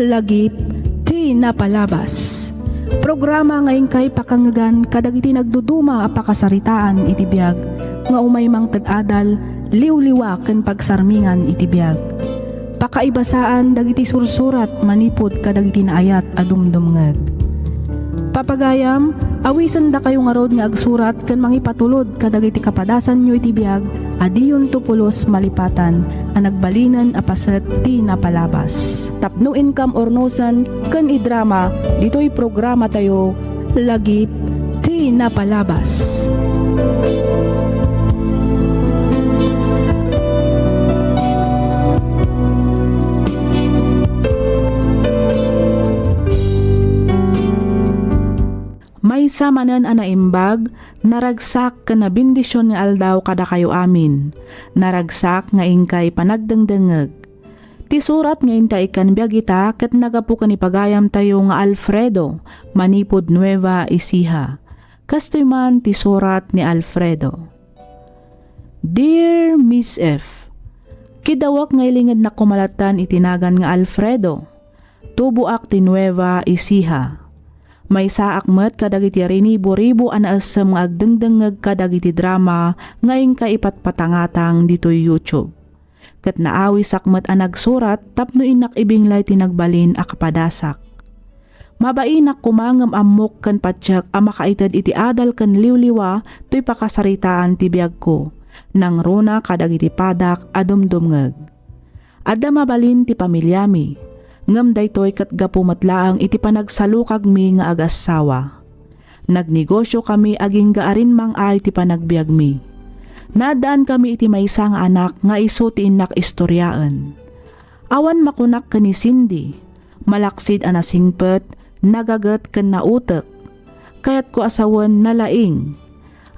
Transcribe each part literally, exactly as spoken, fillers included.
Lagip ti napalabas. Programa nga inkay pakangngegan kadagiti nagduduma a pakasaritaan iti biag nga umay mangted adal, liwliwa ken pagsarmingan iti biag. Pakaibasaan dagiti sursurat manipud kadagiti naayat a dumdumngeg. Papagayam, awisendakayo ngarud nga agsurat ken mangipatulod kadagiti kapadasanyo iti biag a diyonto pulos malipatan a nagbalinen a paset ti napalabas. Tapno inkam urnosen ken idrama ditoy programatayo, Lagip ti Napalabas. Maysa manen a naimbag, naragsak ken nabendision nga aldaw kadakayo amin. Naragsak nga inkay panagdengdengngeg. Ti surat nga inta ikkan biag ita ket naggapu ken ipagayamtayo nga Alfredo, manipud Nueva Ecija. Kastoy man ti surat ni Alfredo. Dear Miss F, kidawak nga ilingednak koma lattan iti nagan nga Alfredo. Tuboak ti Nueva Ecija. Maysaak met kadagiti rinibo-ribo a naessem nga agdengdengngeg kadagiti drama nga inka ipatpatangatang ditoy YouTube. Ket naawisak met a nagsurat tapno innak ibinglay ti nagbalin a kapadasak. Mabainak koma ngem ammok ken patiek a makaited iti adal ken liwliwa toy pakasaritaan ti biagko, nangruna kadagiti padak a dumdumngeg. Adda mabalin ti pamiliami, ngem daytoy ket gapu met laeng iti panagsalukagmi nga agassawa. Nagnegosiokami agingga a rimmang-ay ti panagbiagmi. Naaddaankami iti maysa nga anak nga isu ti innak istoriaen. Awan makunak ken ni Cindy, malaksid a nasingpet, nagaget ken nautek. Kayatko a sawen nalaing.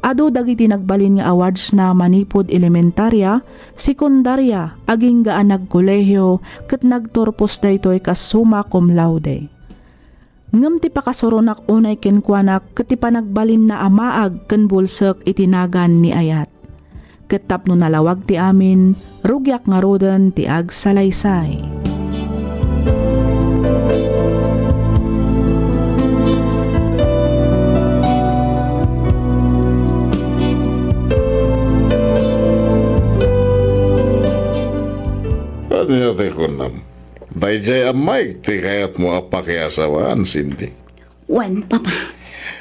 Adu dagiti nagbalin nga awardsna manipud elementaria, sekundaria, agingga a nagkolehio, ket nagturpos daytoy kas summa cum laude. Ngem ti pakasuronak unay kenkuana ket ti panagbalinna a maag ken bulsek iti nagan ni ayat. Ket tapno nalawag ti amin, rugiak ngaruden ti agsalaysay. Ania ti kunam? Daydiay a Mike ti kayatmo a pakiasawaan, Cindy? Wen, Papa.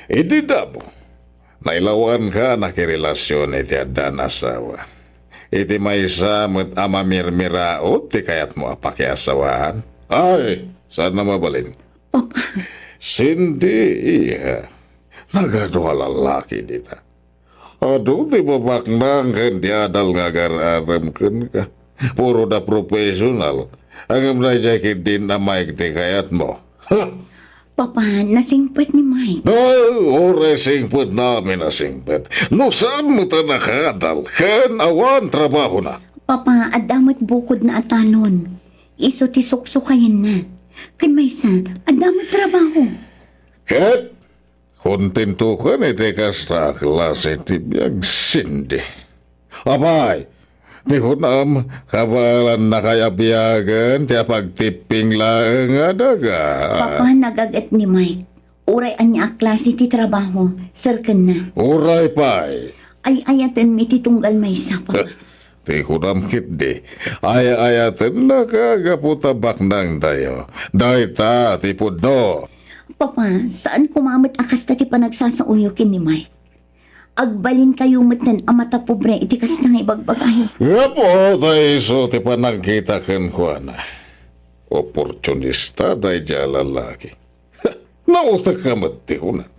Idi damo, nailawanka a nakirelasion iti adda nga asawa. Iti maysa met a mamirmiraut ti kayatmo a pakiasawaan? Ay, saan a mabalin. Papa. Cindy, iha. Nagadu a lallaki dita. Adu ti babaknang ken ti adal nga agar-arem kenka. Puro da professional. Ngem daydiay ketdin a Mike ti kayatmo. Ha! Papa, nasingpet ni Mike. Ay, uray singpetna amin a singpet. No saan met a nakadal ken awan trabahona. Papa, adda met bukodna a talon. Isu ti suksukayenna. Ken maysa, adda met trabaho. Ket Kontentokan iti kasta a klase ti biag, Cindy. Apay, ti kunam, kabaelannakay a biagen ti apagtipping laeng a daga. Papa, nagaget ni Mike. Uray ania a klase ti trabaho, serkenna. Uray pay. Ay-ayatenmi ti tunggal maysa, Papa. Ti kunam ketdi, ay-ayatennaka gapu ta baknangtayo. Dayta ti pudno. Papa, saan koma met a kasta ti panagsasaoyo ken ni Mike. Agbalinkayo metten a matapobre iti kasta nga ibagbagayo. Gapu ta isu ti panagkita kenkuana. Oportunista daydiay a lalaki. Nautekka met ti kunam.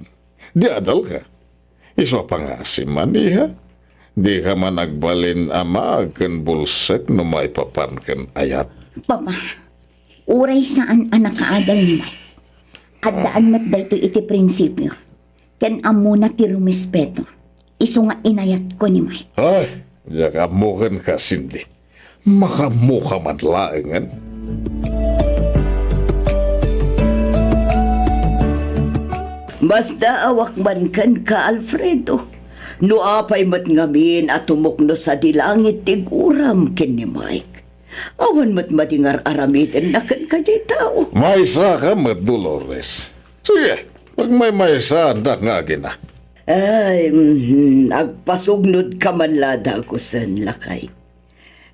Di adalka. Isu a pangasim man, iha. Dika man agbalin a maag ken bulsek no maipapan ken ayat. Papa, uray saan a nakaadal ni Mike, addaan met daytoy iti prinsipio, ken ammona ti rumespeto. Isu nga inayatko ni Mike. Ay, diak ammo kenka, Cindy. Makaammoka man laengen. Masdaawak man kenka, Alfredo. No apay met ngamin a tumukno sadi langit ti guram ken ni Mike, Awan met madi nga ar-aramidenna kenka diay tao. Maysaka met, Dolores. Sige, pagmaymaysaandak nga agina. Ay, mhm, agpasugnodka man la dagusen, lakay.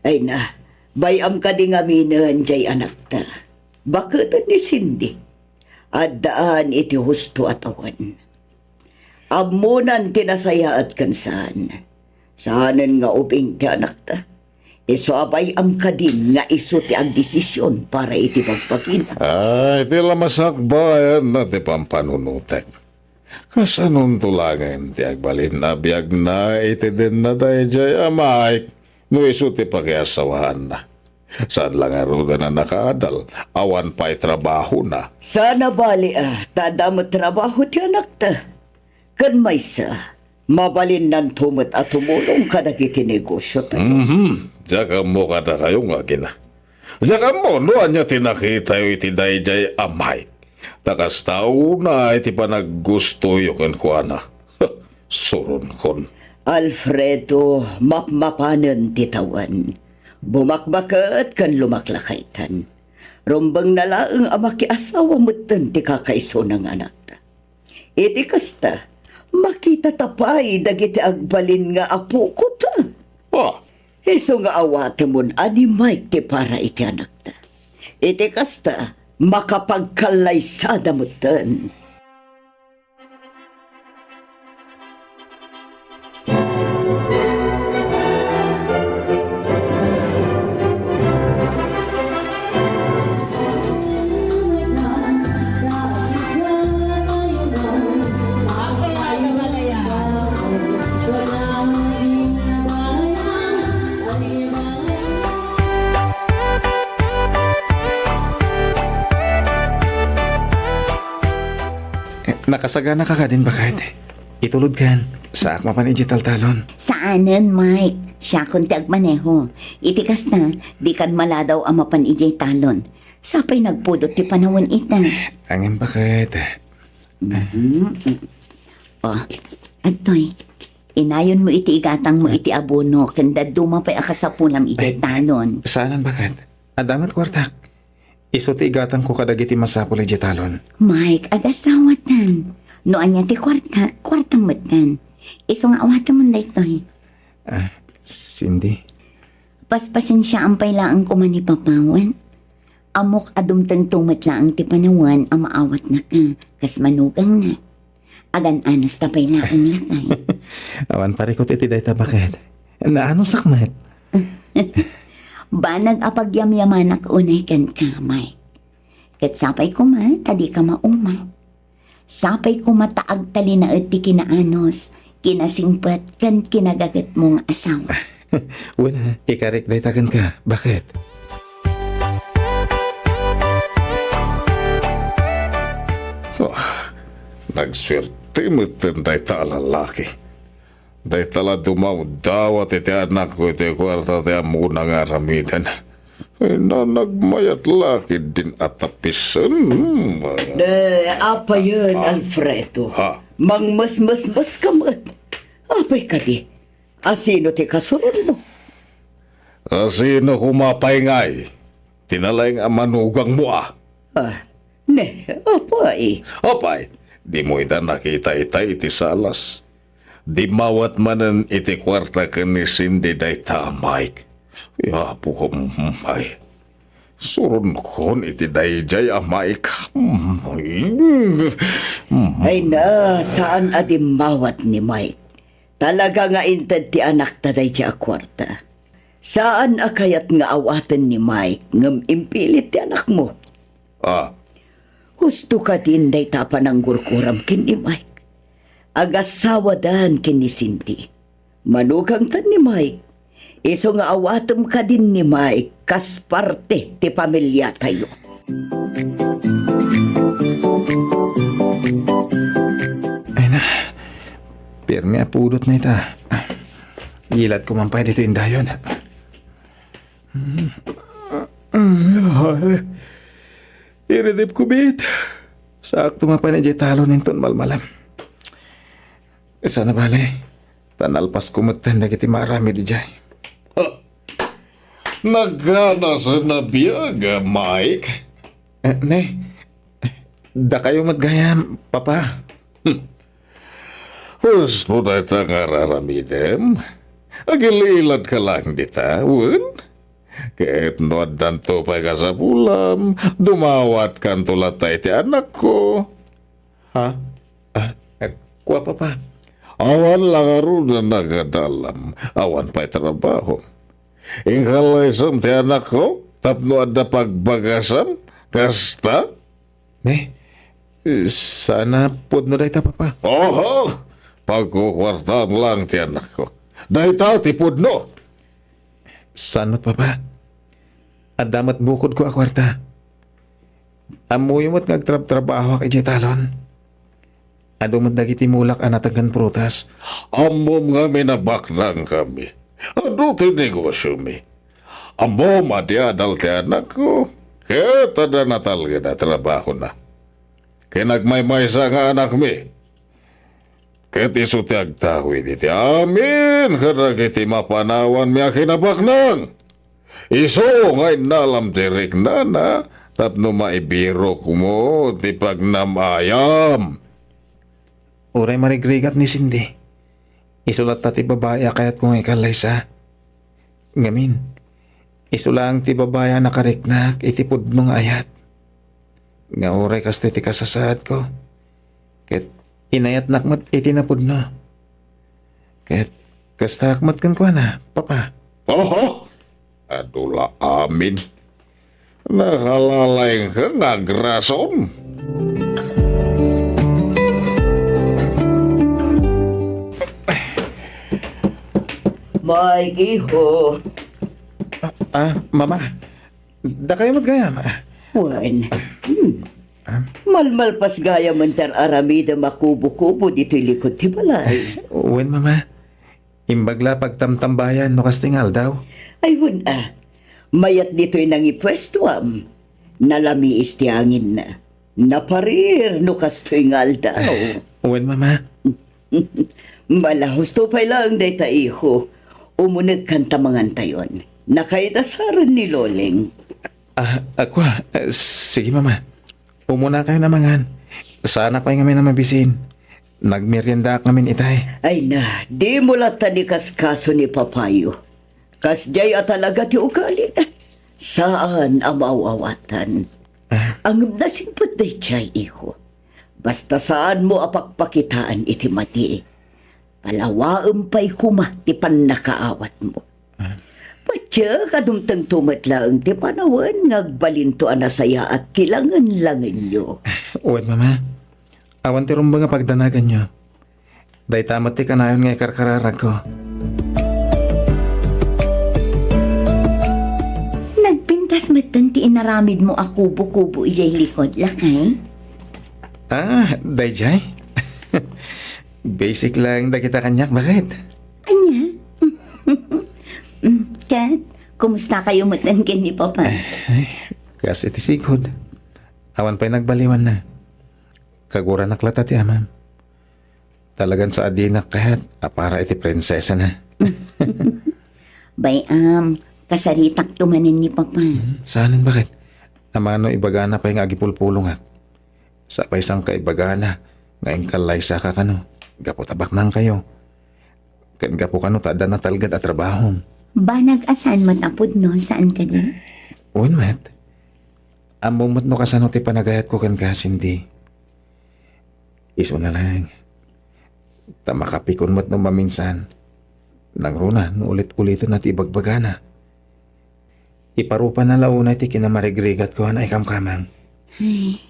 Ay na, bay-am kadi ngaminen diay anakta. Baketen ni Cindy. Addaan iti husto a tawen. Ammonan ti nasayaat ken saan. Saanen nga ubing ti anakta. Isu a bay-am kadin nga isu ti agdesision para iti bagbagina. Ay, ti la masakbayanna ti pampanunotek. Kasanonto laengen ti agbalin a biagna iti denna daydiay a Mike no isu ti pakiasawaanna? Saan la ngaruden a nakaadal, awan pay trabahona. Saan a bali a ta adda met trabaho ti anakta. Ken maysa, mabalinnanto met a tumulong kadagiti negosiotayo. Mhm. Diak ammo kadakayo nga agina. Diak ammo no ania ti nakitayo iti daydiay a Mike. Ta kasta unay ti panaggustoyo kenkuana. Suronkon. Alfredo, mapmapanen ti tawen. Bumakbaket ken lumaklakaytan. Rumbengna laeng a makiasawa metten ti kakaisuna nga anakta. Iti kasta, makitata pay dagiti agbalin nga apokota. Ah. Isu nga awatemon a ni Mike ti para iti anakta. Iti kasta, makapagkallaysada metten. Eh, nakasaganaka kadin, baket? Itulodkan, saak mapan idiay taltalon. Saanen, Mike. Siakon ti agmaneho. Iti kasta, dikan maladaw a mapan idiay talon. Sapay nagpudot ti panawen ita. Ngem, baket? Mhm. Oh, adtoy. Inayonmo iti igatangmo iti abono ken dadduma pay a kasapulam idiay talon. Saanen, baket? Adda met kuartak. Isu ti igatangko kadagiti masapul idiay talon. Mike, agasawatan. No ania ti kuarta, kuartam metten. Isu nga awatemon daytoy. Ah, Cindy. Paspasensiaam pay laeng koma ni Papawen. Ammok a dumtengto met laeng ti panawen a maawatnaka kas manugangna. Agan-anos ta pay laeng, lakay. Awan parikut iti dayta, baket. Naanusak met. Banag a pagyamyamanak unay kenka, Mike. Ket sapay koma ta dika mauma. Sapay koma ta agtalinaed ti kinaanus, kinasingpet, ken kinagagetmo nga asawa. Wen, ikarik dayta kenka. Baket? Oh, nagsuerte metten dayta a lalaki. Dayta la dumawdawat iti anakko iti kuarta ti ammona nga aramiden. Ay, na, nagmayat la ketdin a tapisen. Ne, apayen, ah, Alfredo. Ha? Mangmesmesmes ka met. Apay kadi? Asino ti kasuronmo? Asino koma pay ngay? Ti nalaing a manugangmo a. Ah, ne, apay? Apay, dimo ida nakita itay iti salas. Dimmawat manen iti kuarta ken ni Cindy dayta a Mike. Apo, ay. Suronkon iti daydiay a Mike. Ay na, saan a dimmawat ni Mike. Talaga nga inted ti anakta daydiay a kuarta. Saan a kayat nga awaten ni Mike ngem impilit ti anakmo. Ah. Husto kadin dayta a pananggurguram ken ni Mike. Agasawadan ken ni Cindy. Manugangtan ni Mike. Isu nga awatem kadin ni Mike kas parte ti pamiliatayo. Ay na, pirmi a pudotna ita. Ilatko man pay ditoy indayon. Iridipko met. Saakto mapan idiay talon inton malmalem. Saan a bale, ta nalpasko metten dagiti maaramid idiay. Ah! Nagkanasen a biag, Mike. Eh, ne, dakayo met gayam, Papa. Hmm. Husto dayta nga ar-aramidem. Agil-iladka laeng dita, wen? Ket no addanto pay kasapulam, dumawatkanto latta iti anakko. Ha? Ah, eh, kua, Papa. Awan la ngarud a nagadalam, awan pay trabaho. Inkallaysam ti anakko tapno adda pagbagasam, kasta? Ne, sana pudno dayta, Papa. Oho! Pagkukuartaam laeng ti anakko. Dayta ti pudno. Saan met, Papa? Adda met bukodko a kuarta. Ammoyo met nga agtrabtrabahoak idiay talon. Adu met dagiti mulak a natenggen prutas. Ammom ngamin a baknangkami. Adu ti negosiomi. Ammom a di adal ti anakko, ket adda natalged a trabahona. Ken agmaymaysa nga anakmi. Ket isu ti agtawid iti amin kadagiti mapanawanmi a kinabaknang. Isu nga innalam ti riknana tapno maibirokmo ti pagnam-ayam. Uray marigrigat ni Cindy, isu latta ti babai a kayatko nga ikallaysa. Ngamin, isu laeng ti babai a nakariknak iti pudno nga ayat. Nga uray kastoy ti kasasaadko, ket inayatnak met iti napudno. Ket kastaak met kenkuana, Papa. Oho! Adu la amin. Nakalalaingka nga agrason. Mike, iho. Ah, Mama. Dakayo met gayam. Wen. Hmm. Ah? Malmalpas gayam ti ar-aramidem a kubo-kubo ditoy likod ti balay. Wen, Mama. Imbag la pagtamtambayan no kastoy nga aldaw. Ay, wen a. Mayat ditoy nangipuestuam. Nalamiis ti anginna. Naparir no kastoy nga aldaw. Wen, Mama. Mala, husto pay laeng dayta, iho. Umunegkan ta mangantayon. Nakaidasaren ni Loleng. Ah, ah, kua, ah, sige, Mama. Umunakayon a mangan. Saanak pay ngamin a mabisin. Nagmeriendaak ngamin itay. Ay na, dimo latta ni kaskaso ni papayo. Kasdiay a talaga ti ugalina. Saan a maaw-awatan. Ah. Ngem nasingpet daydiay, iho. Basta saanmo a pakpakitaan iti madi. Palawaem pay koma ti pannakaawatmo. Ah. Patiek a dumtengto met laeng ti panawen nga agbalinto a nasayaat ti langen-langenyo. Wen, Mama. Awan ti rumbeng a pagdanaganyo. Dayta met ti kanayon nga ikarkararagko. Nagpintas metten ti inaramidmo a kubo-kubo idiay likod, lakay? Ah, daydiay? Basic lang dagita kaniak, baket? Ania? Mm, ket, kumusta kayo metten ken ni Papa? Ay, kas iti sigud. Awan pay nagbaliwanna. Kaguranak latta ti amam. Talagan sa adinak kayat a para iti prinsesana. Bay-am, kasaritakto manen ni Papa. Hmm, saanen, baket? Amano ibagana pay nga agipulpulongak. Sa pay sangka ibagana nga inkallaysaka kano, gapu ta baknangkayo. Ken gapu kano ta adda natalged a trabahom. Banag a saan met a pudno, saan kadi? Wen met. Ammom met no kasano ti panagayatko kenka, Cindy. Isuna laeng. Ta makapikon met no maminsan. Nangruna no ulit-uliten na ti ibagbagana. Iparupana la unay ti kinamarigrigatko a naikamkamang. Ay,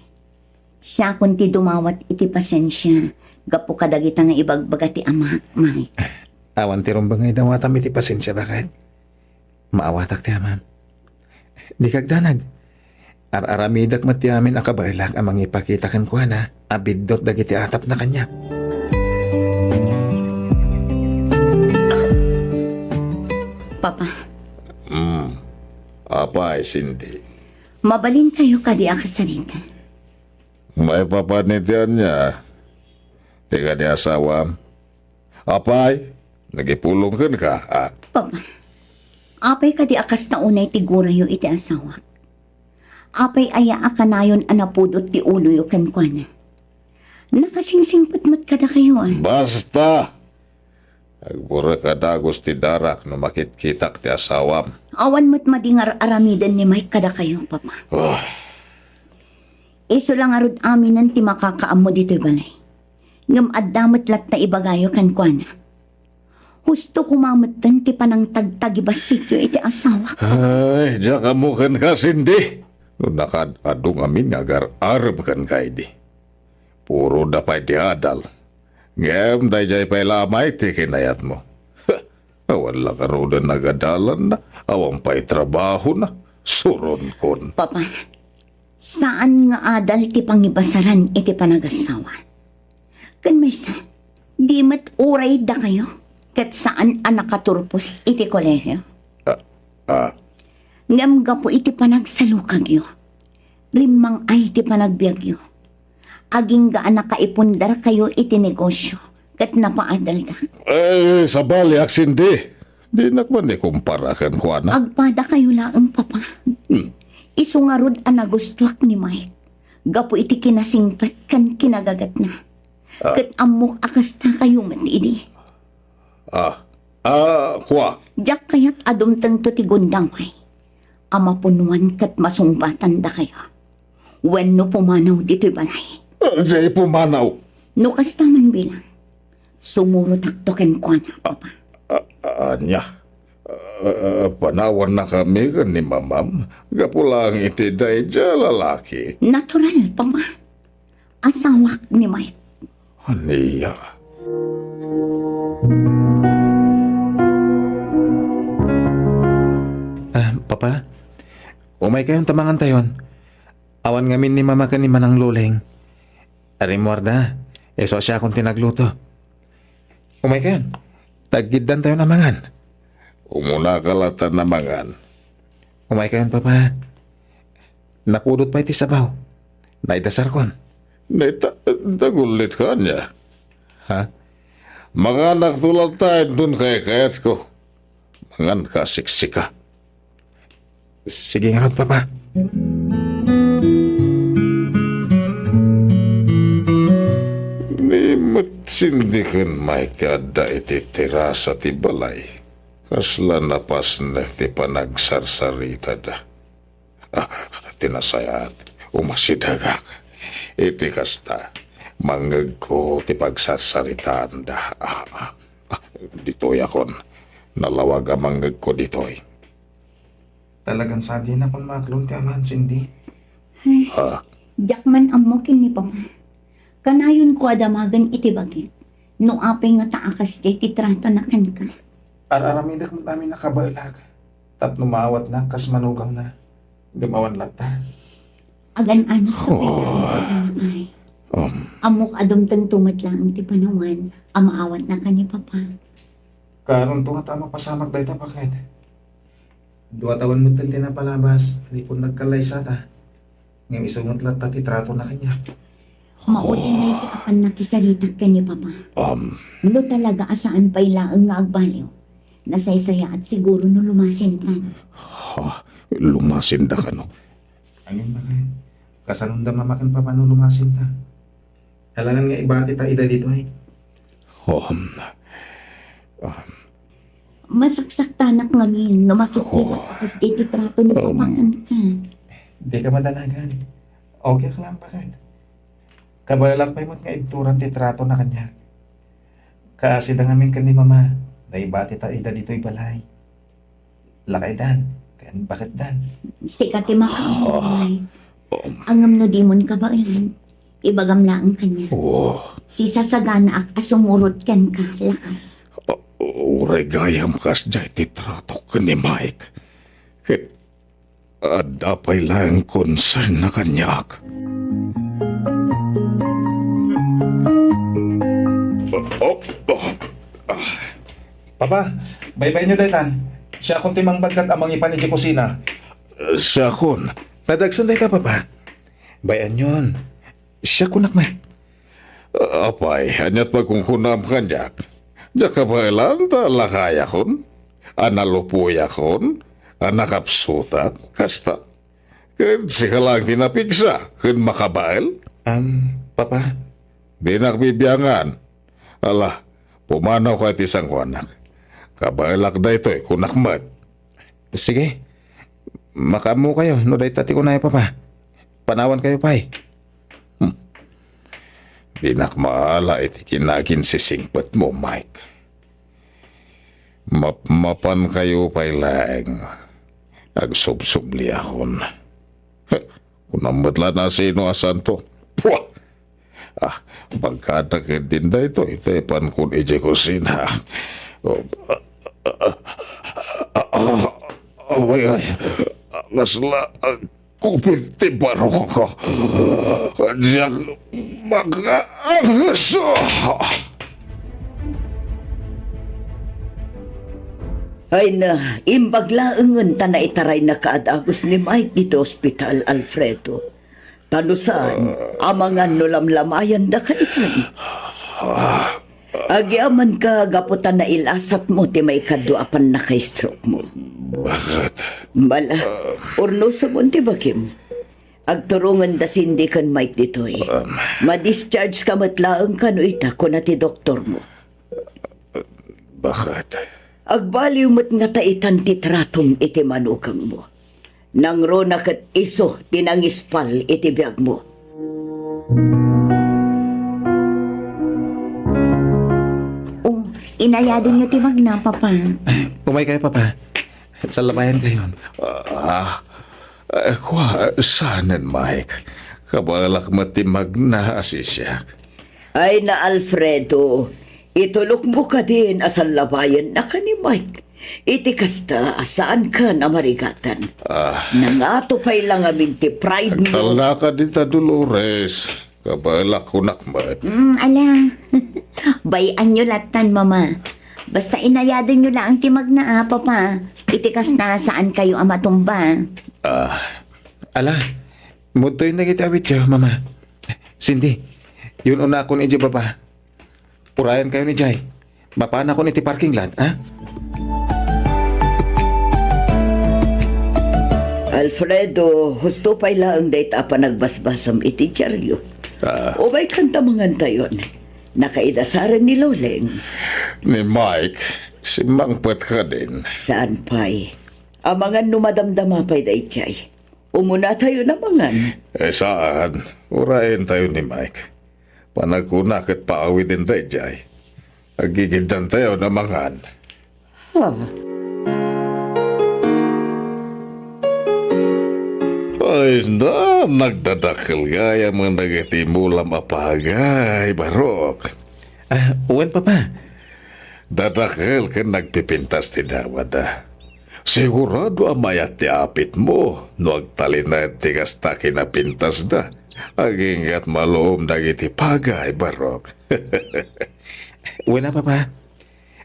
siakon ti dumawat iti pasensia gapu kadagita nga ibagbaga ti amak, Mike. Awan ti rumbeng nga idawatam iti pasensia, baket? Maawatak ti amam. Dika agdanag. Ar-aramidek met ti amin a kabaelak a mangipakita kenkuana a biddut dagiti atapna kaniak. Papa. Hmm. Apay, Cindy? Mabalinkayo kadi a kasarita? Maipapan iti ania? Ti kadi asawam? Apay, nagipulong kenka, a? Papa, Apay kadi a kasta unay ti gurayo iti asawak? Apay aya a kanayon a napudot ti uloyo kenkuana? Nakasingsingpet met kadakayo, a? Basta! Agburek a dagus ti darak no makitkitak ti asawam. Awan met madi nga ar-aramiden ni Mike kadakayo, Papa. Ah. Isu la ngarud aminen ti makakaammo ditoy balay. Ngem adda met latta ibagayo kenkuana. Husto koma metten ti panangtagtagibasityo iti asawak. Ay, diak ammo kenka, Cindy. No nakaad-adu ngamin nga agar-arem kenka idi. Puro da pay ti adal. Ngem daydiay pay la a Mike ti kinayatmo. Awan la ngaruden nagadalanna, awan pay trabahona. Suronkon. Papa, saan nga adal ti pangibasaran iti panagasawa. Ken maysa, di met uray dakayo ket saan a nakaturpos iti kolehio. Ah, ah. Ngem gapu iti panagsalukagyo, rimmang-ay ti panagbiagyo. Agingga a nakaipundarkayo iti negosio ket napaadaldak. Eh, sabaliak, Cindy. Dinak man ikumpara kenkuana. Agpadakayo laeng, Papa. Hmm. Isu ngarud a nagustuak ni Mike gapu iti kinasingpet ken kinagagatna. Ah. Ket ammok a kastakayo met idi. Ah. Ah, kua. Diak kayat a dumtengto ti gundaway a mapunuan ket masungbatan dakayo. Wenno pumanaw ditoy balay. Ah, diay pumanaw. No kasta man bilang, sumurotakto kenkuana, Papa. Ah, ah, ania? Ah, ah, panawannakami ken ni Mamam gapu laeng iti daydiay a lalaki. Natural, Papa. Asawak ni Mike. Ania? Ah, Papa, umaykayon ta mangantayon. Awan ngamin ni Mama ken ni Manang Loleng. Rimmuarda, isu a siakon ti nagluto. Umaykayon, taggiddantayon a mangan. Umunaka latta a mangan. Umaykayon, Papa. Napudot pay ti sabaw. Naidasarkon. Naita-, nagullitka ania? Ha? Manganakto latta inton kaykayatko. Manganka a siksika. Sige ngarud, Papa. Ni met Cindy ken Mike ti adda iti terasa ti balay. Kasla napasnek ti panagsarsaritada. Ah, ti nasayaat, umasidegak. Iti kasta, mangngegko ti pagsarsaritaanda. Ah, ah, ah, ditoyakon. Nalawag a mangngegko ditoy. Talagan sadinakon maaklon ti aman, Cindy. Ay, ah, diak man ammo ken ni Papa. Kanayonko a damagen iti bagik no apay ngata a kasdiay ti tratona kenka. Ar-aramidek met amin a kabaelak tapno maawatnak kas manugangna. Ngem awan latta. Agan-anos ka pay laeng, ay. Um. Ammok a dumtengto met laeng ti panawen a maawatnaka ni Papa. Kaanonto ngata a mapasamak dayta, baket? Dua tawen metten ti napalabas, di pon nagkallaysata. Ngem isu met latta ti tratona kaniak. Maudinay ti apan nakisaritak ken ni Papa. Um. No talaga a saan pay laeng nga agbaliw, nasaysayaat siguro no lumasintan. Ha? Lumasinda kano? Angin, baket. Kasanonda Mama ken Papa no lumasinta? Alangan nga ibatita ida ditoy. Um, um. Masaksaktanak ngamin no makitkitak a kasdiay ti trato ni Papa kenka. Dika madanagan. Okay ka lang, baket. Kabaelak pay met nga ibturan ti tratona kaniak. Kaasida ngamin ken ni Mama, naibatita ida ditoy balay. Lakaydan, ken baketdan. Sika ti makaammo, Nay. Ngem no dimon kabaelan, ibagam laeng kaniak. Oh. Sisasaganaak a sumurot kenka, lakay. Ah, uray gayam kasdiay ti tratok ken ni Mike. Ket adda pay laeng concern na kaniak. Oh, oh, ah. Papa, baybay-anyo daytan. Siakon ti mangbagkat a mangipan idiay kusina. Siakon. Nadagsen dayta, Papa. Bay-anyon. Siakonak met. Apay, ania't pagkunkunam kaniak? Diak kabaelan ta lakayakon? A nalupuyakon? A nakapsutak? Kasta. Ket sika laeng ti napigsa ken makabael? Am, Papa? Dinak bibiangan. Ala, pumanawka iti sangoanak. Kabaelak daytoy, kunak met. Sige. Makaammokayo no dayta ti kunayo, Papa. Panawankayo pay. Hmm. Dinak maala iti kinaginsisingpetmo, Mike. Mapmapankayo pay laeng. Agsubsubliakon. Heh, kunam met la no sino a santo. Pua! Ah, pagkadakkel din daytoy, tepankon idiay kusina. Oh, ah, ah, ah, ah, ah, ay, ay, kasla, ah, Kupit ti barok. Diak makaangas. Ay na, imbag laengen ta naitaray na kaad-agus ni Mike ditoy ospital, Alfredo. Ta no saan, amangan no lamlamayanda kaitan. Agyamankami gapu ta nailasatmo ti maikadua a pannaka-stroke mo. Bakit? Bala, urnosem ti bagim. Agturongenda Cindy ken Mike ditoy. Um. Ma-discharge ka met laeng kano ita, kuna ti doktor mo. Bakit? Agbaliw met ngata itan ti tratom iti manugangmo. Nangruna ket isu ti nangispal iti biagmo. Oh, inayadenyo ti magna, Papa. Umaykayo, Papa. Sallabayankayon. Ah, eh, kua, saanen, Mike? Kabaelak met ti magna a siak. Ay na, Alfredo, itulokmo kadin a sallabayanna ken ni Mike. Iti kasta, saankan a marigatan. Ah. Nangato pay la ngamin ti pride mo. Agtalnaka dita, Dolores. Kabaelak kunak met. Mm, ala. Bay-anyo lattan, Mama. Basta inayadenyo laeng ti magna, a, Papa. Iti kasta, saankayo a matumba. Ah, ala. Mudtoyen dagiti awityo, Mama. Cindy, yun-unakon idiay baba. Urayankayon idiay. Mapanakon iti parking lot, ha? Alfredo, husto pay laeng dayta a panagbasbasam iti diario. Ah. Umaykan ta mangantayon. Nakaidasaren ni Loleng. Ni Mike, simmangpet kadin. Saan pay? Amangan no madamdama pay daydiay. Umunatayon a mangan. Eh, saan? Urayentayo ni Mike. Panagkuna ket paawiden daydiay. Aggigiddantayon a mangan. Ha? Ay na, nagdadakkel gayam dagiti mulam a pagay, Barok. Ah, wen, Papa. Dadakkel ken nagpipintas ti dawada. Sigurado a mayat ti apitmo no agtalinaed ti kasta kinapintasda. Aginggat malom dagiti pagay, Barok. Wen a, Papa.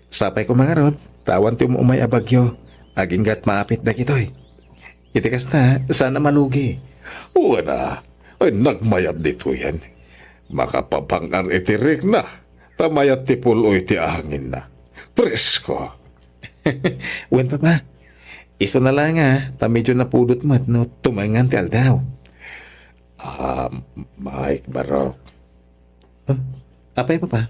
Sapay koma ngarud, ta awan ti um-umay a bagyo. Aginggat maapit dagitoy. Iti kasta, saan a malugi. Wen a, ay nagmayat ditoyen. Makapapang-ar iti rikna, ta mayat ti pul-oy ti anginna. Presko. Wen, Papa. Isu na la nga, ta medyo napudot met no tumengngan ti aldaw. Ah, Mike, Barok. Huh? Apay, Papa?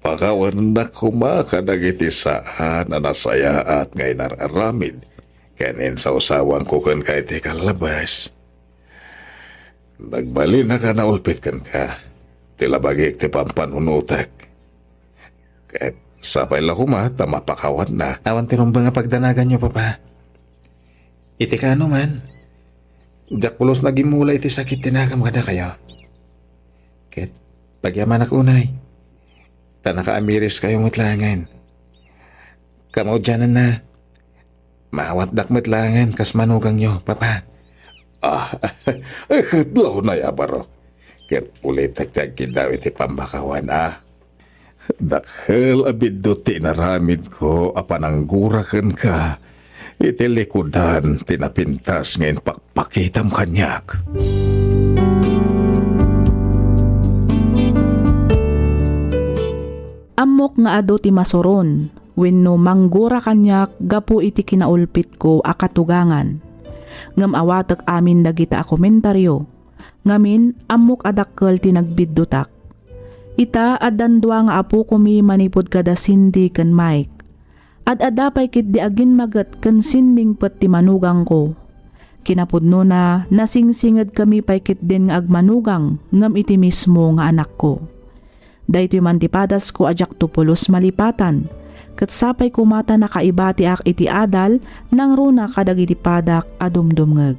Pakawanennak koma kadagiti saan a nasayaat nga inar-aramid ken insawsawanko kenka iti kallabes. Nagbalinnak a naulpit kenka ti labagik ti pampanunotek. Ket sapay la koma ta mapakawannak. Awan ti rumbeng a pagdanaganyo, Papa. Iti kaano man, diak pulos nga agimmula iti sakit ti nakam kadakayo. Ket pagyamanak unay, ta nakaamiriskayo met laengen. Kamaudiananna, maawatdak met laengen kas manugangyo, Papa. Ah, ket launay a Barok. Ket ulitek ti agkiddaw iti pammakawan a. Dakkel a biddut ti inaramidko a pananggura kenka iti likudan ti napintas nga impakpakitam kaniak. Ammok nga adu ti masuron, wenno manggura kaniak gapu iti kinaulpitko a katugangan. Ngem awatek amin dagita a komentario. Ngamin, ammok a dakkel ti nagbiddutak. Ita, addan dua nga apokomi manipud kada Cindy ken Mike. Ad-adda pay ketdi agimmaget ken simmingpet ti manugangko. Kinapudnona, nasingsingedkami pay ketdin nga agmanugang ngem iti mismo nga anakko. Daytoy man ti padasko a diakto pulos malipatan, ket sapay koma ta nakaibatiak iti adal nangruna kadagiti padak a dumdumngeg.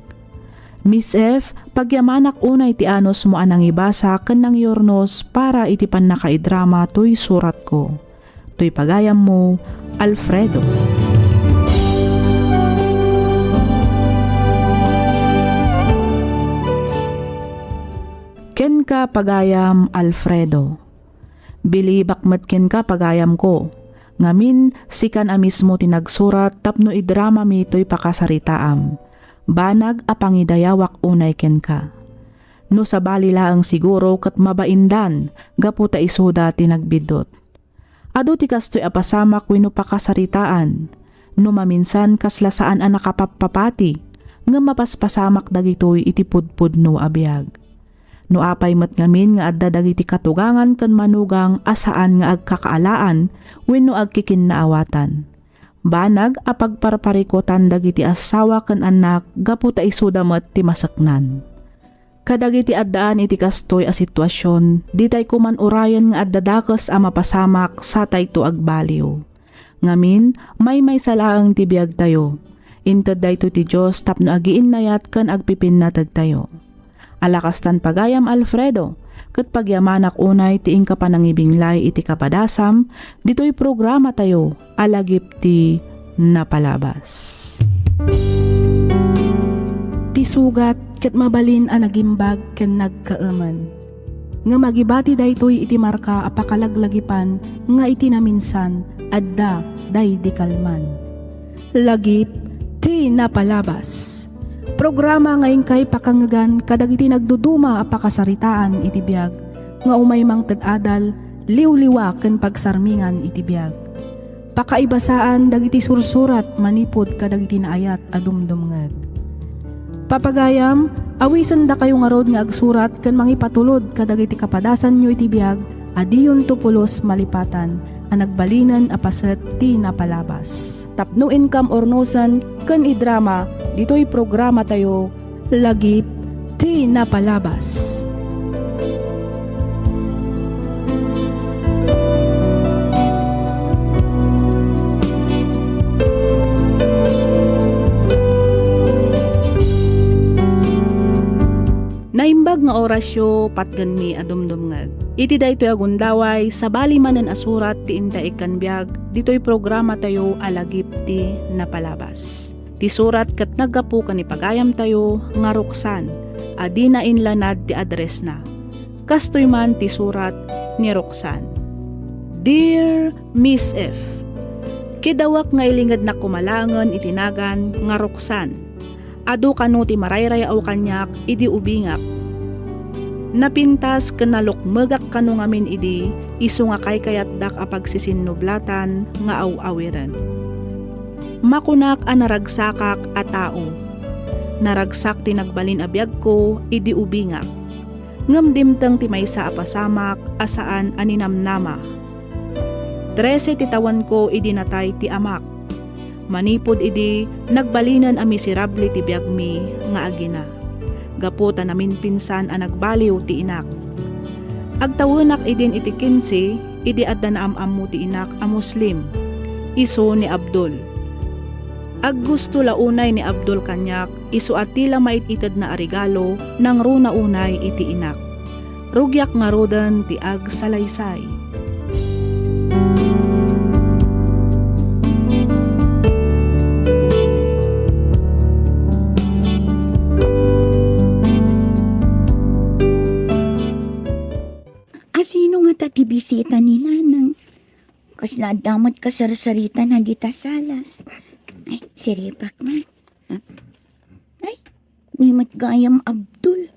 Miss F, pagyamanak unay ti anusmo a nangibasa ken nangyurnos para iti pannakaidrama toy suratko. Toy pagayammo, Alfredo. Kenka, pagayam Alfredo. Bilibak met kenka, pagayamko. Ngamin, sikan a mismo ti nagsurat tapno idramami toy pakasaritaam. Banag a pangidayawak unay kenka. No sabali laeng siguro ket mabaindan gapu ta isuda ti nagbiddut. Adu ti kastoy a pasamak wenno pakasaritaan. No maminsan kasla saan a nakapappapati, ngem mapaspasamak dagitoy iti pudpudno a biag. No apay met ngamin nga adda dagiti katugangan ken manugang a saan nga agkakaalaan wenno agkikinnaawatan. Banag a pagparparikutan dagiti asawa ken annak gapu ta isuda met ti maseknan. Kadagiti addaan iti kastoy a situasion, ditay koman urayen nga adda dakes a mapasamak satayto agbaliw. Ngamin, maymaysa laeng ti biagtayo. Inted daytoy ti Dios tapno agiinnayat ken agpipinnategtayo. Ala kastan, pagayam Alfredo, ket pagyamanak unay ti inka panangibinglay iti kapadasam ditoy programatayo a Lagip ti Napalabas. Ti sugat ket mabalin a nagimbag ken nagkaemen. Ngem agibati daytoy iti marka a pakalaglagipan nga iti naminsan, adda daydi kalman. Lagip ti Napalabas. Programa nga inkay pakangegan kadagiti nagduduma a pakasaritaan iti biag nga umay mangted adal, liwliwa ken pagsarmingan iti biag. Pakaibasaan dagiti sursurat manipud kadagiti naayat a dumdumngeg. Papagayam, awisendakayo ngarud nga agsurat ken mangipatulod kadagiti kapadasanyo iti biag a diyonto pulos malipatan a nagbalinen a paset ti napalabas. Tapno inkam urnosen ken idrama ditoy programatayo, Lagip ti Napalabas. Naimbag nga orasyo, patgenmi a dumdumngeg. Iti daytoy a gundaway, sabali manen a surat ti intaekkan biag ditoy programatayo a Lagip ti Napalabas. Ti surat ket naggapu ken ni pagayamtayo nga Roxanne a dina inlanad ti addressna. Kastoy man ti surat ni Roxanne. Dear Miss F, kidawak nga ilingednak koma laengen iti nagan nga Roxanne. Adu kano ti marayrayaw kaniak idi ubingak. Napintas ken nalukmegak kano ngamin idi isu nga kaykayatdak a pagsisinnublatan nga aw-awiren. Makunak a naragsakak a tao. Naragsak ti nagbalin a biagko idi ubingak. Ngem dimteng ti maysa a pasamak a saan a ninamnama. Trese ti tawenko idi natay ti amak. Manipud idi, nagbalinen a miserable ti biagmi nga agina, gapu ta namimpinsan a nagbaliw ti inak. Agtawenak idin iti kinse idi adda naam-ammo ti inak a Muslim, isu ni Abdul. Aggusto la unay ni Abdul kaniak, isu a ti la maititedna a regalo nangruna unay iti inak. Rugiak ngaruden ti agsalaysay. Asino ngata ti bisita ni Nanang? Kasla adda met kasarsaritana dita salas. Ay, siribak man. Ay, ni met gayam Abdul.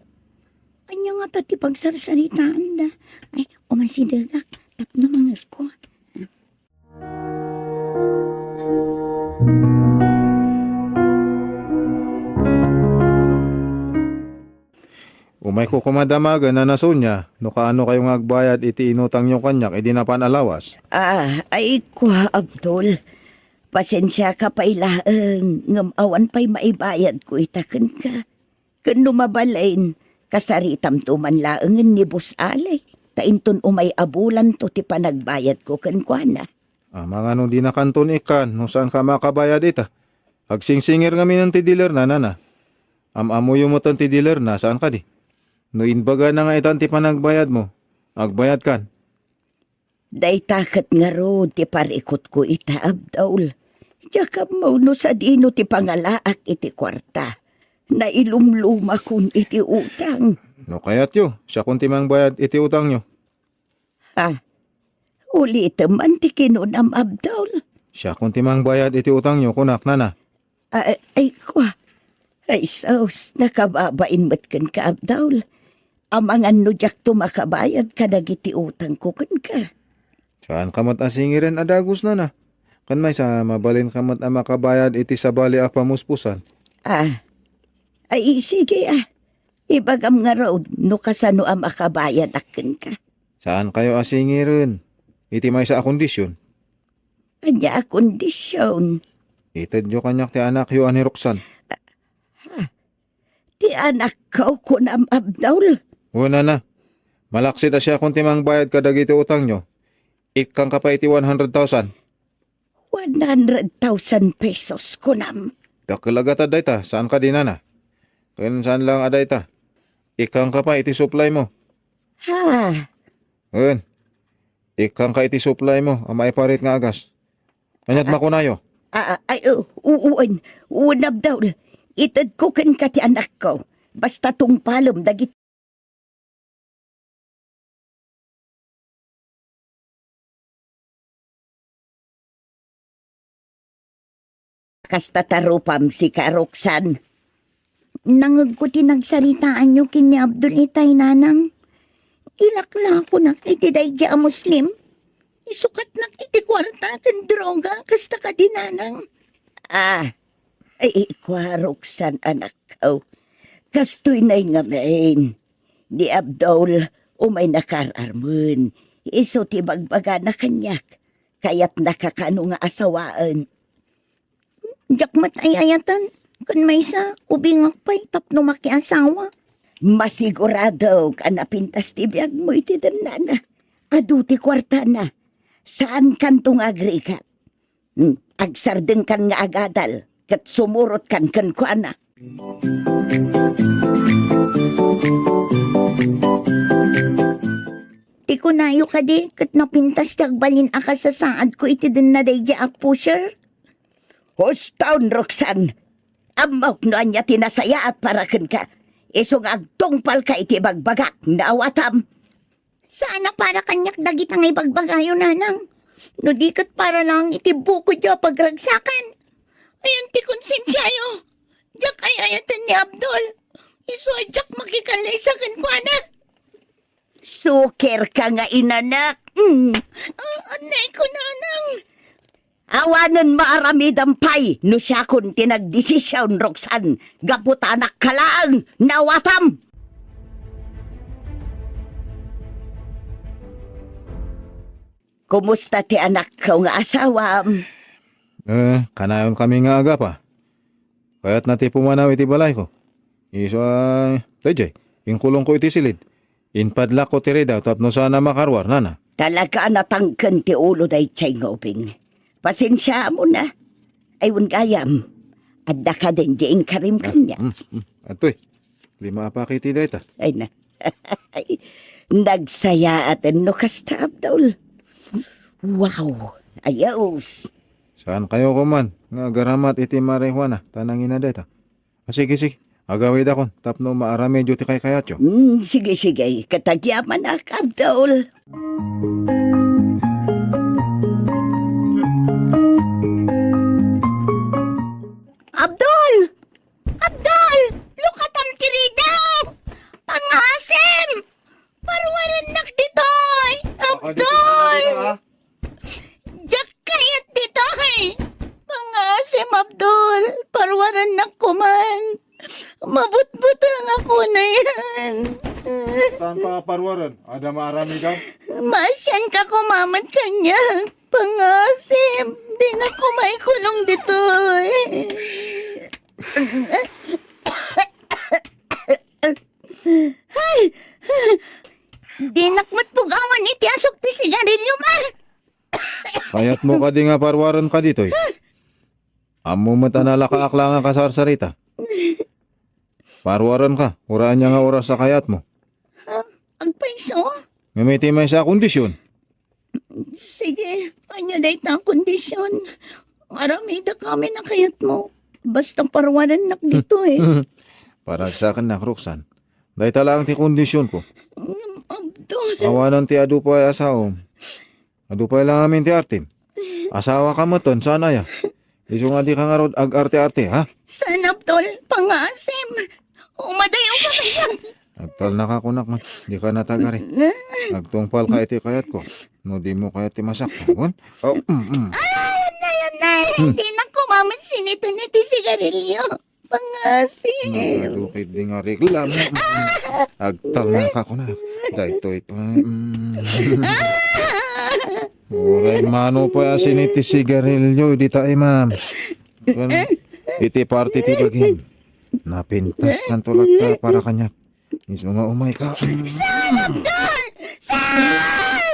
Ania ngata ti pagsarsaritaanda? Ay, umasidegak tapno mangegko. Mayko koma damagen, Nana Sonia, no kaano kayo nga agbayad iti inutangyo kaniak idi napan a lawas. Ah, ay, kua, Abdul. Pasensiaka pay laeng, ngem awan pay maibayadko ita kenka. Ken no mabalin, kasaritamto man laengen ni Boss Ali, ta inton umay a bulanto ti panagbayadko kenkuana. Amangan no dinakanton ikkan no saanka a makabayad ita. Agsingsingir ngamin ti dealerna, Nana. Am-ammoyo metten ti dealerna, saan kadi? No imbagana nga itan ti panagbayadmo, agbayadkan. Dayta ket ngarud ti parikutko ita, Abdul. Diak ammo no sadino ti pangalaak iti kuarta. Nailumlumakon iti utang. No kayatyo, siakon ti mangbayad iti utangyo. Ha? Ulitem man ti kinunam, Abdul. Siakon ti mangbayad iti utangyo, kunak, Nana. Ay, ay, kua. Ay, sus, nakababain met kenka, Abdul. Amangan no diakto makabayad kadagiti utangko kenka. Saanka met a singiren a dagus, Nana. Ken maysa, mabalinka met a makabayad iti sabali a pamuspusan. Ah. Ay, sige, ah. Ibagam ngarud no kasano a makabayadak kenka. Saankayo a singiren iti maysa a kondisyon. Ania a kondisyon? Itedyo kaniak ti anakyo a ni Roxanne. Ha? Ti anakko, kunam, Abdul? Wen, Nana. Malaksid a siakon ti mangbayad kadagiti utangyo, ikkanka pay iti one hundred thousand. One hundred thousand pesos, kunam? Dakkel a gatad dayta, saan kadi, Nana? Ken saan laeng a dayta. Ikkanka pay iti supply mo. Ha? Wen, ikkanka iti supply mo a maiparit nga agas. Aniat makunayo? Ah, ah, ay, oh, uu-, uen, uen, Abdul. Itedko kenka ti anakko. Basta tungpalem dagiti Kasta ta rupam sika, Roxanne. Nangegko ti nagsaritaanyo ken ni Abdul itay, Nanang. Ilaklakonak iti daydi a Muslim. Isukatnak iti kuarta ken droga, kasta kadi, Nanang. Ah, ay, kua, Roxanne, anakko. Kastoy nay ngamin. Ni Abdul, umay nakar-armen. Isu ti bagbagana kaniak. Kayatnaka kano nga asawaen. Diak met ay-ayatan. Ken maysa, ubingak pay tapno makiasawa. Masiguradok a napintas ti biagmo iti dennana. Adu ti kuartana. Saankanto nga agrigat. Hmm, agsardengkan nga agadal, ket sumurotkan kenkuana. Ti kunayo kadi, ket napintas ti agbalin a kasasaadko iti denna daydi a pusher? Huston, Roxanne! Ammok no ania ti nasayaat para kenka. Isu nga agtungpalka iti ibagbagak, naawatam? Saan a para kaniak dagita nga ibagbagayo, Nanang. No di ket para lang iti bukodyo a pagragsakan. Ayan ti konsensiayo. Diak ay-ayaten ni Abdul. Isu a diak makikallaysa kenkuana. Suker ka nga inanak. Mm. Ah, anay ko, Nanang. Awanen maaramidam pay no siakon ti nagdesisyon, Roxanne, gapu ta anakka laeng, naawatam! Kumusta ti anakko nga asawam? Eh, kanayon kami nga agapa. Kayatna ti pumanaw iti balayko. Isu a, daydiay, inkulongko iti silid. Inpadlakko ti ridaw tapno saan a makaruar, Nana. Talaga a natangken ti ulo daydiay nga ubing. Pasensiaamon a. Ay, wen gayam. Adda kadin di inkarim kaniak. Mm, mm. Adtoy. Lima a paketi dayta. Ay na. Nagsayaaten no kasta, Abdul. Wow. Ayos. Saankayo koma nga agaramat iti marijuana ta nangina dayta? Ah, sige, sige. Agawidakon tapno maaramidyo ti kaykayatyo. Mm, sige, sige. Ket agyamanak, Abdul. Abdul! Abdul! Lukatam ti ridaw! Pangasim! Paruarennak ditoy! Abdul! Diak kayat ditoy! Pangasim, Abdul! Paruarennak koman! Mabutbutengak unay. Saan ka paruaren? Adda maaramidam? Maasianka koma met kaniak. Pangasim, dinak koma ikulong ditoy. Ay! Dinak met pugawan iti asuk ti sigarilio, ma! Kayatmo kadi nga paruarenka ditoy? Ammo met a nalakaak la nga kasarsarita. Paruarenka, uray ania nga oras a kayatmo. Ha? Agpayso? Ngem iti maysa a kondisyon. Sige, ania dayta a kondisyon? Aramidek amin a kayatmo. Basta paruarennak ditoy. Paragsakennak, Roxanne. Dayta laeng ti kondisyonko. Mm, Abdul. Awanen ti adu pay a saom. Adu pay la ngamin ti artim. Asawaka metten, saan aya? Isu nga dika ngarud ag-arte-arte, ha? Saan, Abdul, pangasim. Umadayo ka kaniak. Agtalnaka kunak met, dika natagari. Agtungpalka iti kayatko. No dimo kayat ti masaktan, wen? Oh, mm, mm. Ay, nay, nay. Hmm. Dinak koma met siniton iti sigarilio. Pangasim. Nagadu ketdi nga reklamo. Agtalnaka kunak. Daytoy pa. Mm. Uray mano pay a sinit ti sigarilio, dita, ma'am. Iti party ti bagim. Napintaskanto latta para kaniak. Isu nga umayka. Saan, Abdul? Saan?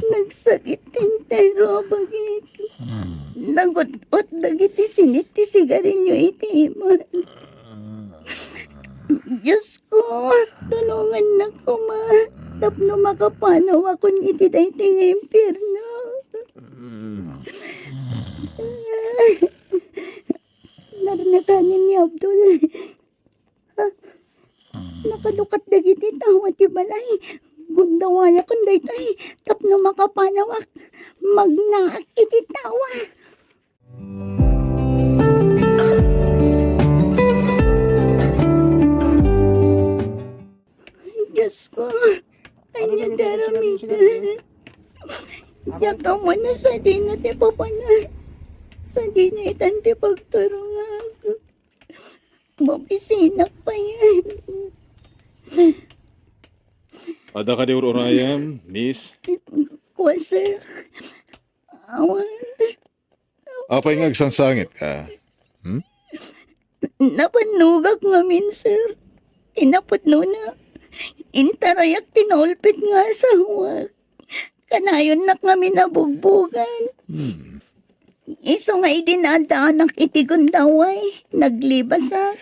Nagsakit ti entero a bagik. Nagut-ot dagiti sinit ti sigarilio iti imak. Diosko, tulongannak koma tapno makapanawakon iti daytoy nga impierno. Narnakanen ni Abdul. Nakalukat dagiti tawa ti balay. Gundawayakon daytoy tapno makapanawak. Magnaak iti tawa. Diosko, ania ti aramidek? Diak ammo no sadino ti papanak. Sadino itan ti pagturongak. Mabisinak payen. Adda kadi ur-urayem, miss? Kua, sir. Awan. Apay nga agsangsangitka? Hmm? Napannugak ngamin, sir. Ti napudnona, intarayak ti naulpit nga asawak. Kanayonnak ngamin a bugbogan. Hmm. Isu nga idi naaddaanak iti gundaway, naglibasak.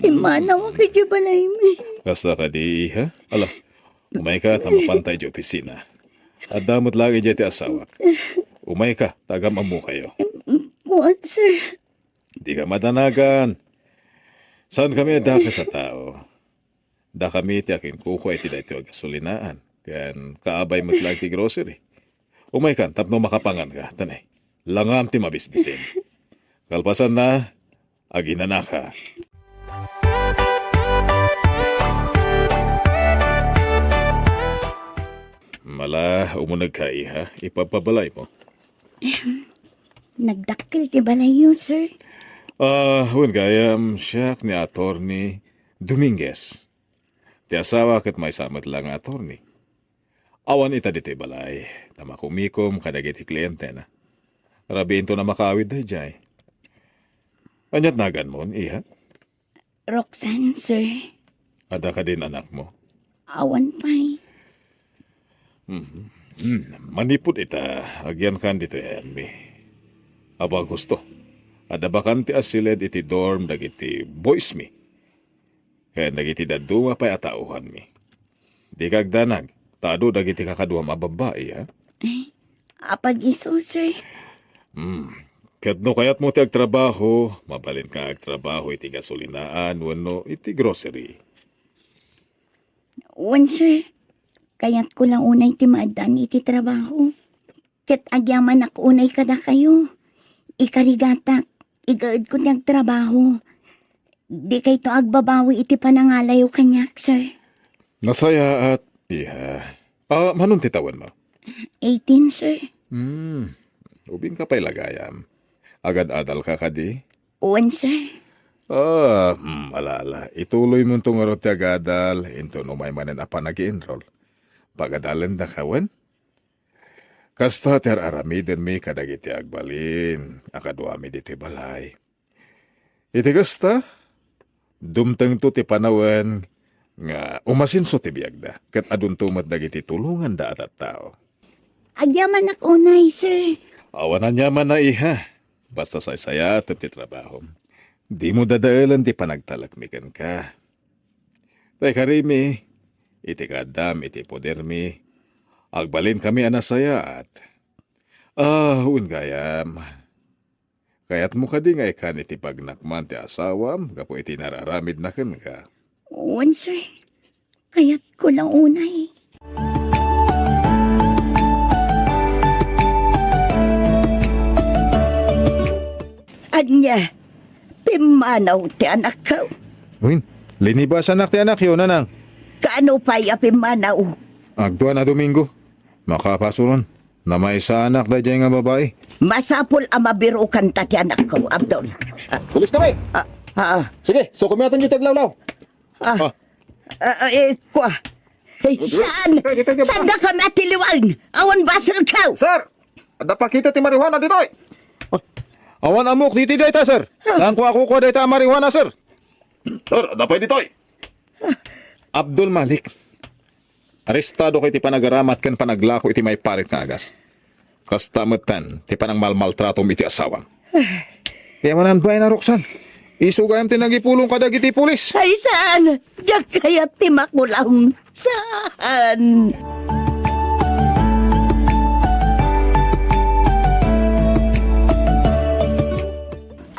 Immanawak iti balaymi. Kasta kadi, iha? Ala, umayka ta mapanta iti opisina. Adda met laeng idiay ti asawak. Umayka, ta agam-ammokayo. Kuan, sir. Dika madanagan. Saankami a dakes a tao. Dakami ti akinkukua iti daytoy a gasolinaan, ken kaabay met laeng ti grocery. Umaykan tapno makapanganka, ta ne, langam ti mabisbisin. Kalpasanna, aginanaka. Mala, umunegka, iha, ipabpabalaymo. Nagdakkel ti balayyo, sir. Ah, wen gayam, siak ni Attorney Dominguez. Ti asawa ket maysa met la nga attorney. Awan ita ditoy balay, ta makumikom kadagiti klientena. Rabiinton a makaawid daydiay. Aniat naganmon, iha? Roxanne, sir. Adda kadin anakmo? Awan pay. Mhm. Hmm, manipud ita, agyankan ditoy ayanmi. Apay a gusto, adda bakante a siled iti dorm dagiti boysmi ken dagiti dadduma pay a tauhanmi. Dika agdanag, ta adu dagiti kakaduam a babbai, ha? Ay, apag isu, sir? Hmm. Ket no kayatmo ti agtrabaho, mabalinka nga agtrabaho iti gasolinaan wenno iti grocery. Wen, sir. Kayatko la unay ti maaddaan iti trabaho. Ket agyamanak unay kadakayo. Ikarigatak, igaedko ti agtrabaho. Dikayto agbabawi iti panangalayo kaniak, sir. Nasayaat, iha. Ah, manon ti tawenmo? Eighteen, sir. Hmm. Ubingka pay la gayam. Agad-adalka kadi? Wen, sir. Ah, hmm, ala, ala. Ituloymonto ngarud ti agadal, inton umay manen a panagi-enroll. Pagadalendaka, wen? Kasta ti ar-aramidenmi kadagiti agbalin a kaduami ditoy balay. Iti kasta, dumtengto ti panawen nga umasenso ti biagda, ket adunto met dagiti tulonganda a tattao. Agyamanak unay, sir. Awan aniamanna, iha. Basta saysayaatem ti trabahom. Dimo dadaelen ti panagtalekmi kenka. Tay karimi, iti kaaddam iti podermi, agbalinkami a nasayaat. Ah, wen gayam. Kayatmo kadi nga ikan iti pagnak man ti asawam gapu iti nar-aramidna kenka? Wen, sir. Kayatko la unay. Ania, pimmanaw ti anakko? Wen, linibasanak ti anakyo, nanang. Kaano pay a pimmanaw? Agduan a Domingo. Makapasuron. Namaysanak daydiay nga babai. Masapul a mabirukanta ti anakko, Abdul. Ah, Pulis kami! Ah, ah, ah. Sige, sukomi naton ditoy aglawlaw. Ah. Ah. Ah, ah, eh, kwa. Hey, saan? Saan da kami atiliwan? Awan baselko. Sir! Adda pakita ti marijuana ditoy. Awan ammok ditoy dayta, sir. Saan ko a kukua dayta a marijuana, sir? Sir, adda pay ditoy. Abdul Malik. Arestado ka iti panagaramat ken panaglako iti maiparit nga agas. Kasta metten ti panangmalmaltratom iti asawam. Ti amangan baina, Roxanne. Isu gayam ti nangipulong kadagiti pulis. Ay, saan? Diak kayat ti makulong. Saan?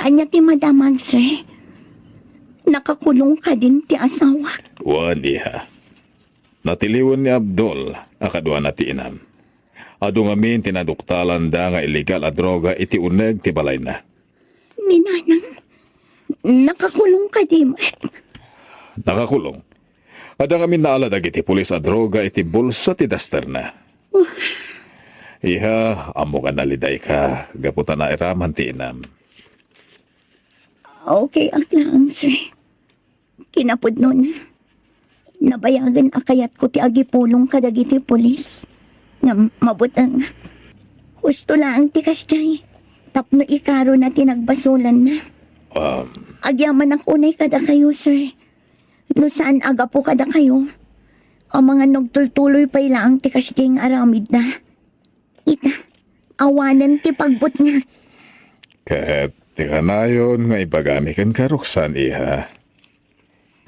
Ania ti madamag, sir? Nakakulong kadin ti asawak? Wen, iha. Natiliwen ni Abdul a kaduana ti inam. Adu ngamin ti naduktalanda nga illegal a droga iti uneg ti balayna. Ni Nanang, nakakulong kadi met? Nakakulong. Adda ngamin naala dagiti pulis a droga iti bulsa ti dasterna. Iha, ammo nga nalidayka gapu ta nairaman ti inam. Okay ak laeng, sir. Kinapudnona, nabayagen a kayatko ti agipulong kadagiti pulis. Ngem mabutengak. Husto laeng ti kasdiay tapno ikarona ti nagbasolanna. Um. Agyamanak unay kadakayo, sir. No saan a gapu kadakayo, amangan no agtultuloy pay laeng ti kasdiay nga aramidna. Ita, awanen ti pagbutngak. Ket ti kanayon nga ibagami kenka, Roxanne, iha,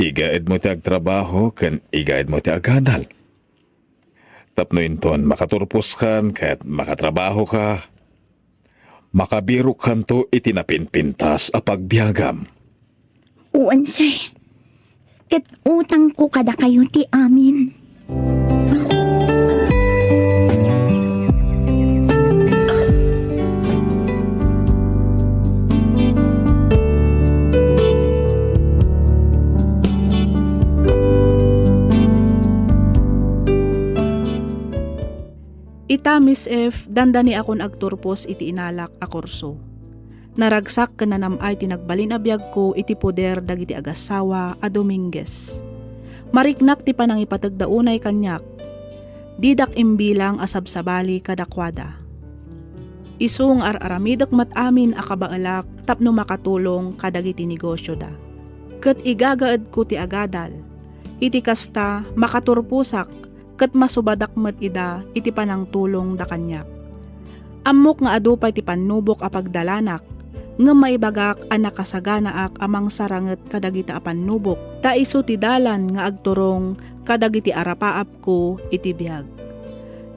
igaedmo ti agtrabaho ken igaedmo ti agadal. Tapno inton makaturposkan ket makatrabahoka, makabirokkanto iti napinpintas a pagbiagam. Wen, sir. Ket utangko kadakayo ti amin. Ita, Miss F, dandaniakon agturpos iti inalak a kurso. Naragsak ken nanam-ay ti nagbalin a biagko iti poder dagiti agassawa a Dominguez. Mariknak ti panangipategda unay kaniak. Didak imbilang a sabsabali kadakuada. Isu nga ar-aramidek met amin a kabaelak tapno makatulong kadagiti negosioda. Ket igagaedko ti agadal. Iti kasta, makaturposak ket masubadak met ida iti panangtulongda kaniak. Ammok nga adu pay ti pannubok a pagdalanak, ngem maibagak a nakasaganaak a mangsaranget kadagita a pannubok, ta isu ti dalan nga agturong kadagiti arapaapko iti biag.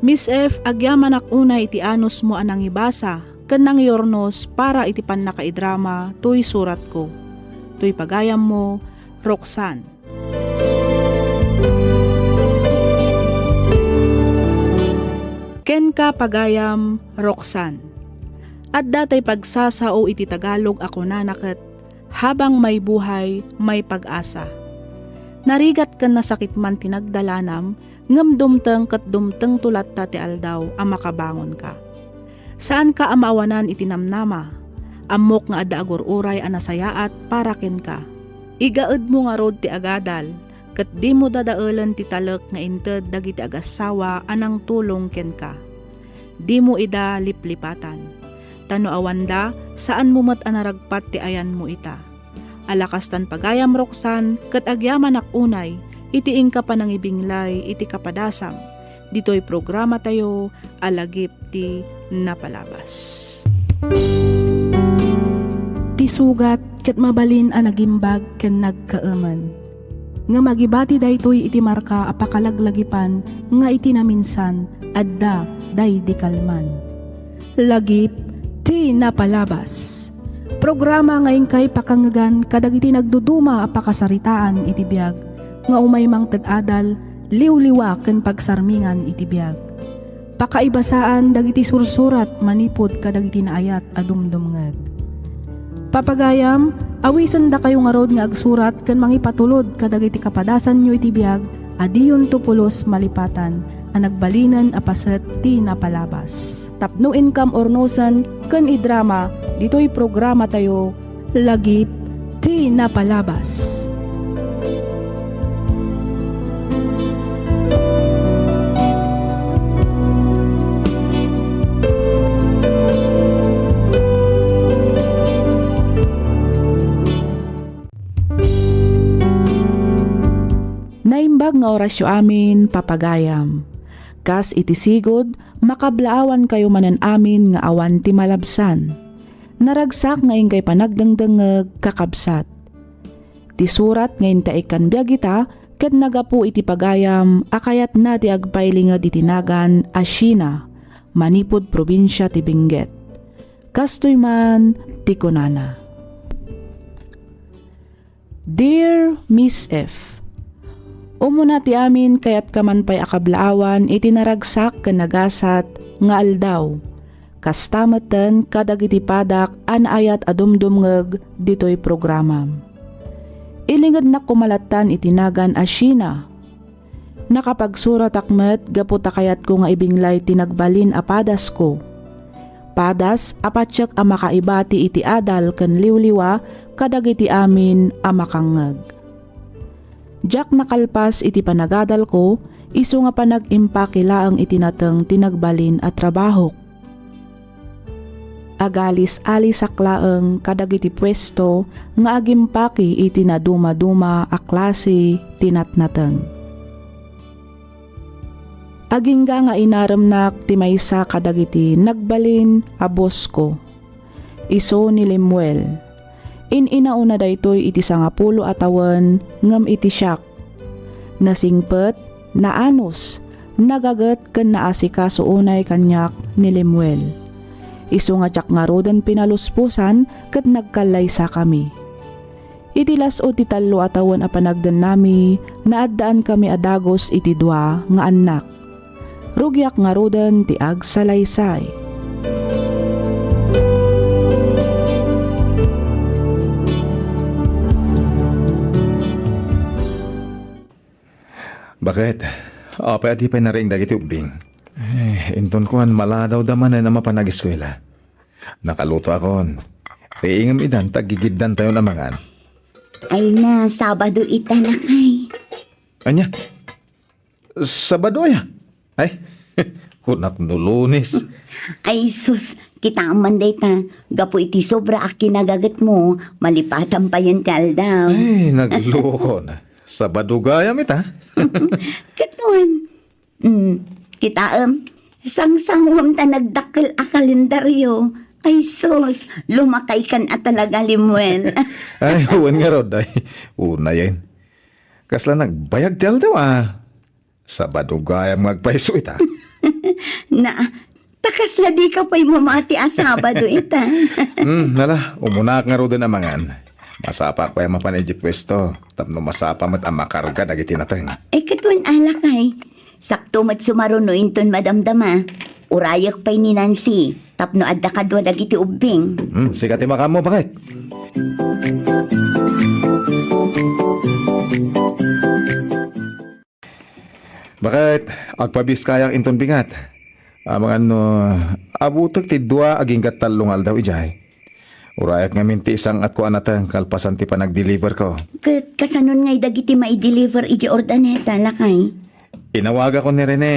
Miss F, agyamanak unay iti anusmo a nangibasa ken nangiurnos para iti pannakaidrama toy suratko. Toy pagayammo, Roxanne. Kenka, pagayam, Roxanne. Adda tay pagsasao iti Tagalog a kunana ket, "Habang may buhay, may pag-asa." Narigat ken nasakit man ti nagdalanam, ngem dumteng ket dumtengto latta ti aldaw a makabangonka. Saanka a maawanan iti namnama. Ammok nga adda agur-uray a nasayaat para kenka. Igaedmo ngarud ti agadal, ket dimo dadaelen ti talek nga inted dagiti agassawa a nangtulong kenka. Dimo ida liplipatan. Ta no awanda, saanmo met a naragpat ti ayanmo ita. Ala kastan pagayam, Roxanne, ket agyamanak unay iti inka panangibinglay iti kapadasam ditoy programatayo a Lagip ti Napalabas. Ti sugat ket mabalin a nagimbag ken nagkaemen. Ngem agibati daytoy iti marka a pakalaglagipan nga iti naminsan adda daydi kalman. Lagip ti Napalabas. Programa nga inkay pakangegan kadagiti nagduduma a pakasaritaan iti biag nga umay mangted adal, liwliwa ken pagsarmingan iti biag. Pakaibasaan dagiti sursurat manipud kadagiti naayat a dumdumngeg. Papagayam, awisendakayo ngarud nga agsurat ken mangipatulod kadagiti kapadasanyo iti biag a diyonto pulos malipatan a nagbalinen a paset ti napalabas. Tapno inkam urnosen ken idrama ditoy programatayo, Lagip ti Napalabas. Naimbag nga orasyo amin, papagayam. Kas iti sigud, makablaawankayo manen amin nga awan ti malabsan. Naragsak nga inkay panagdengdengngeg, kakabsat. Ti surat nga intaikkan biag ita ket nagapu iti pagayam a kayatna ti agpailinged iti nagan a Sheena, manipud probinsia ti Benguet. Kastoy man ti kunana. Dear Miss F, umuna ti amin, kayatkaman pay a kablaawan iti naragsak ken nagasat nga aldaw. Kasta metten kadagiti padak a naayat a dumdumngeg ditoy programam. Ilingednak koma lattan iti nagan a Sheena. Nakapagsuratak met gapu ta kayatko nga ibinglay ti nagbalin a padasko. Padas a patiek a makaibati iti adal ken liwliwa kadagiti amin a makangngeg. Diak nakalpas iti panagadalko, isu nga panag-impaki laeng iti nateng ti nagbalin a trabahok. Agalis-alisak laeng kadagiti puesto nga agimpaki iti nadumaduma a klase ti natnateng. Agingga nga inaremnak ti maysa kadagiti nagbalin a bosko. Isu ni Lemuel. In-inauna daytoy iti sangapulo a tawen ngem iti siak. Nasingpet, naanus, nagaget ken naasikaso unay kaniak ni Lemuel. Isu nga diak ngaruden pinalusposan ket nagkallaysakami. Iti las-ud ti tallo a tawen a panagdennami, naaddaankami a dagus iti dua nga annak. Rugiak ngaruden ti agsalaysay. Baket, apay a di pay nariing dagiti ubbing? Eh, inton kuan, maladawda manen a mapan ageskuela. Nakalutoakon. Riingem idan ta aggigiddantayon a mangan. Ay na, Sabado ita, lakay. Ania? Sabado aya? Ay, kunak no Lunes. Ay sus, kitaem man dayta, gapu iti sobra a kinagagetmo, malipatan payen ti aldaw. Ay, naglukon. Sabado gayam ita. Ket kuan, mm, kitaem, sangsanguem ta nagdakkel a kalendario. Ay sus, lumakaykan a talaga, Lemuel. Ay, wen ngarud, ay, unayen. Kasla nagbayag ti aldaw, a. Sabado gayam nga agpayso ita. Na, ta kasla dika pay mamati a Sabado ita. Hmm, nala, umunaak ngaruden a mangan. Masapaak pay a mapan idiay puesto, tapno masapa met a makarga dagiti nateng. Ay, ket wen a, lakay. Sakto met sumaruno inton madamdama. Urayek pay ni Nancy, tapno adda kadua dagiti ubbing. Hmm, sika ti makaammo, baket. Baket, agpabiskayak inton bingat. Amangan no, abutek ti dua agingga tallo nga aldaw idiay. Urayak ngamin ti isang-atko a nateng kalpasan ti panagdeliverko. Ket kasanon ngay dagiti maideliver iti ordaneta, lakay? Inawagakon ni Rene.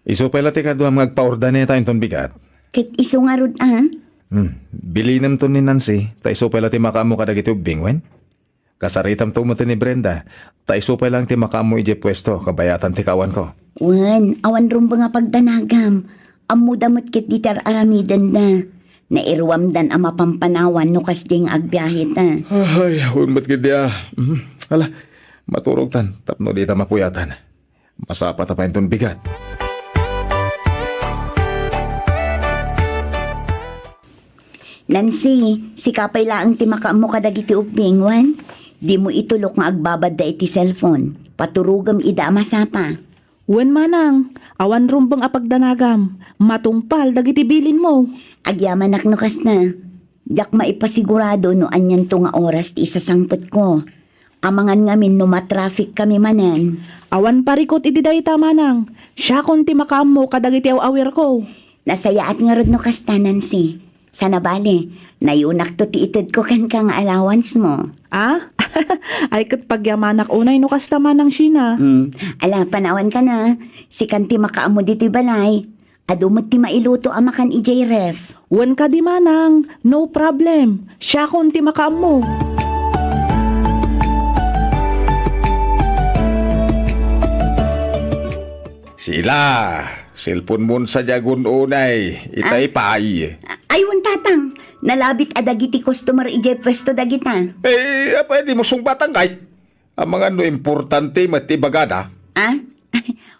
Isu pay la ti kaduam nga agpaordaneta inton bigat. Ket isu ngarud a? Hmm, bilinemton ni Nancy, ta isu pay la ti makaammo kadagiti ubbing, wen? Kasaritamto met ni Brenda, ta isu pay laeng ti makaammo idiay puesto, kabayatan ti kaawanko. Wen, awan rumbeng a pagdanagam. Ammoda met ketdi ti ar-aramidenda. Nairuamdan a mapampanawan no kasdiay nga agbiaheta. Ay, wen met ketdi a. Mhm. Ala, maturogtan, tapno dita mapuyatan. Masapata pay inton bigat. Nancy, sika pay laeng ti makaammo kadagiti ubbing, wen? Dimo itulok nga agbabadda iti cellphone. Paturogem ida a masapa. Wen manang, awan rumbeng a pagdanagam. Matungpal dagiti bilinmo. Agyamanak no kasta. Diak maipasigurado no anianto nga oras ti isasangpetko. Amangan ngamin no matraffic kami manen. Awan parikut iti dayta, manang. Siakon ti makaammo kadagiti aw-awirko. Nasayaat ngarud no kasta, Nancy. Sana bale, nayunakto ti itedko kenka nga allowance mo. Ah? Ay, ket pagyamanak unay no kasta, manang Sheena. Hmm. Ala, panawanka na. Sikan ti makaammo ditoy balay. Adu met ti mailuto a makan idiay ref. Wen kadi manang, no problem. Siakon ti makaammo. Sheila, cellphone mon sadiay agun-unay. Itay Ah? pay. Ay, wen, tatang. Nalabit a dagiti customer idiay puesto dagita. Eh, apay dimo sungbatan kay? Amangan no importante met ti ibagada. Ah?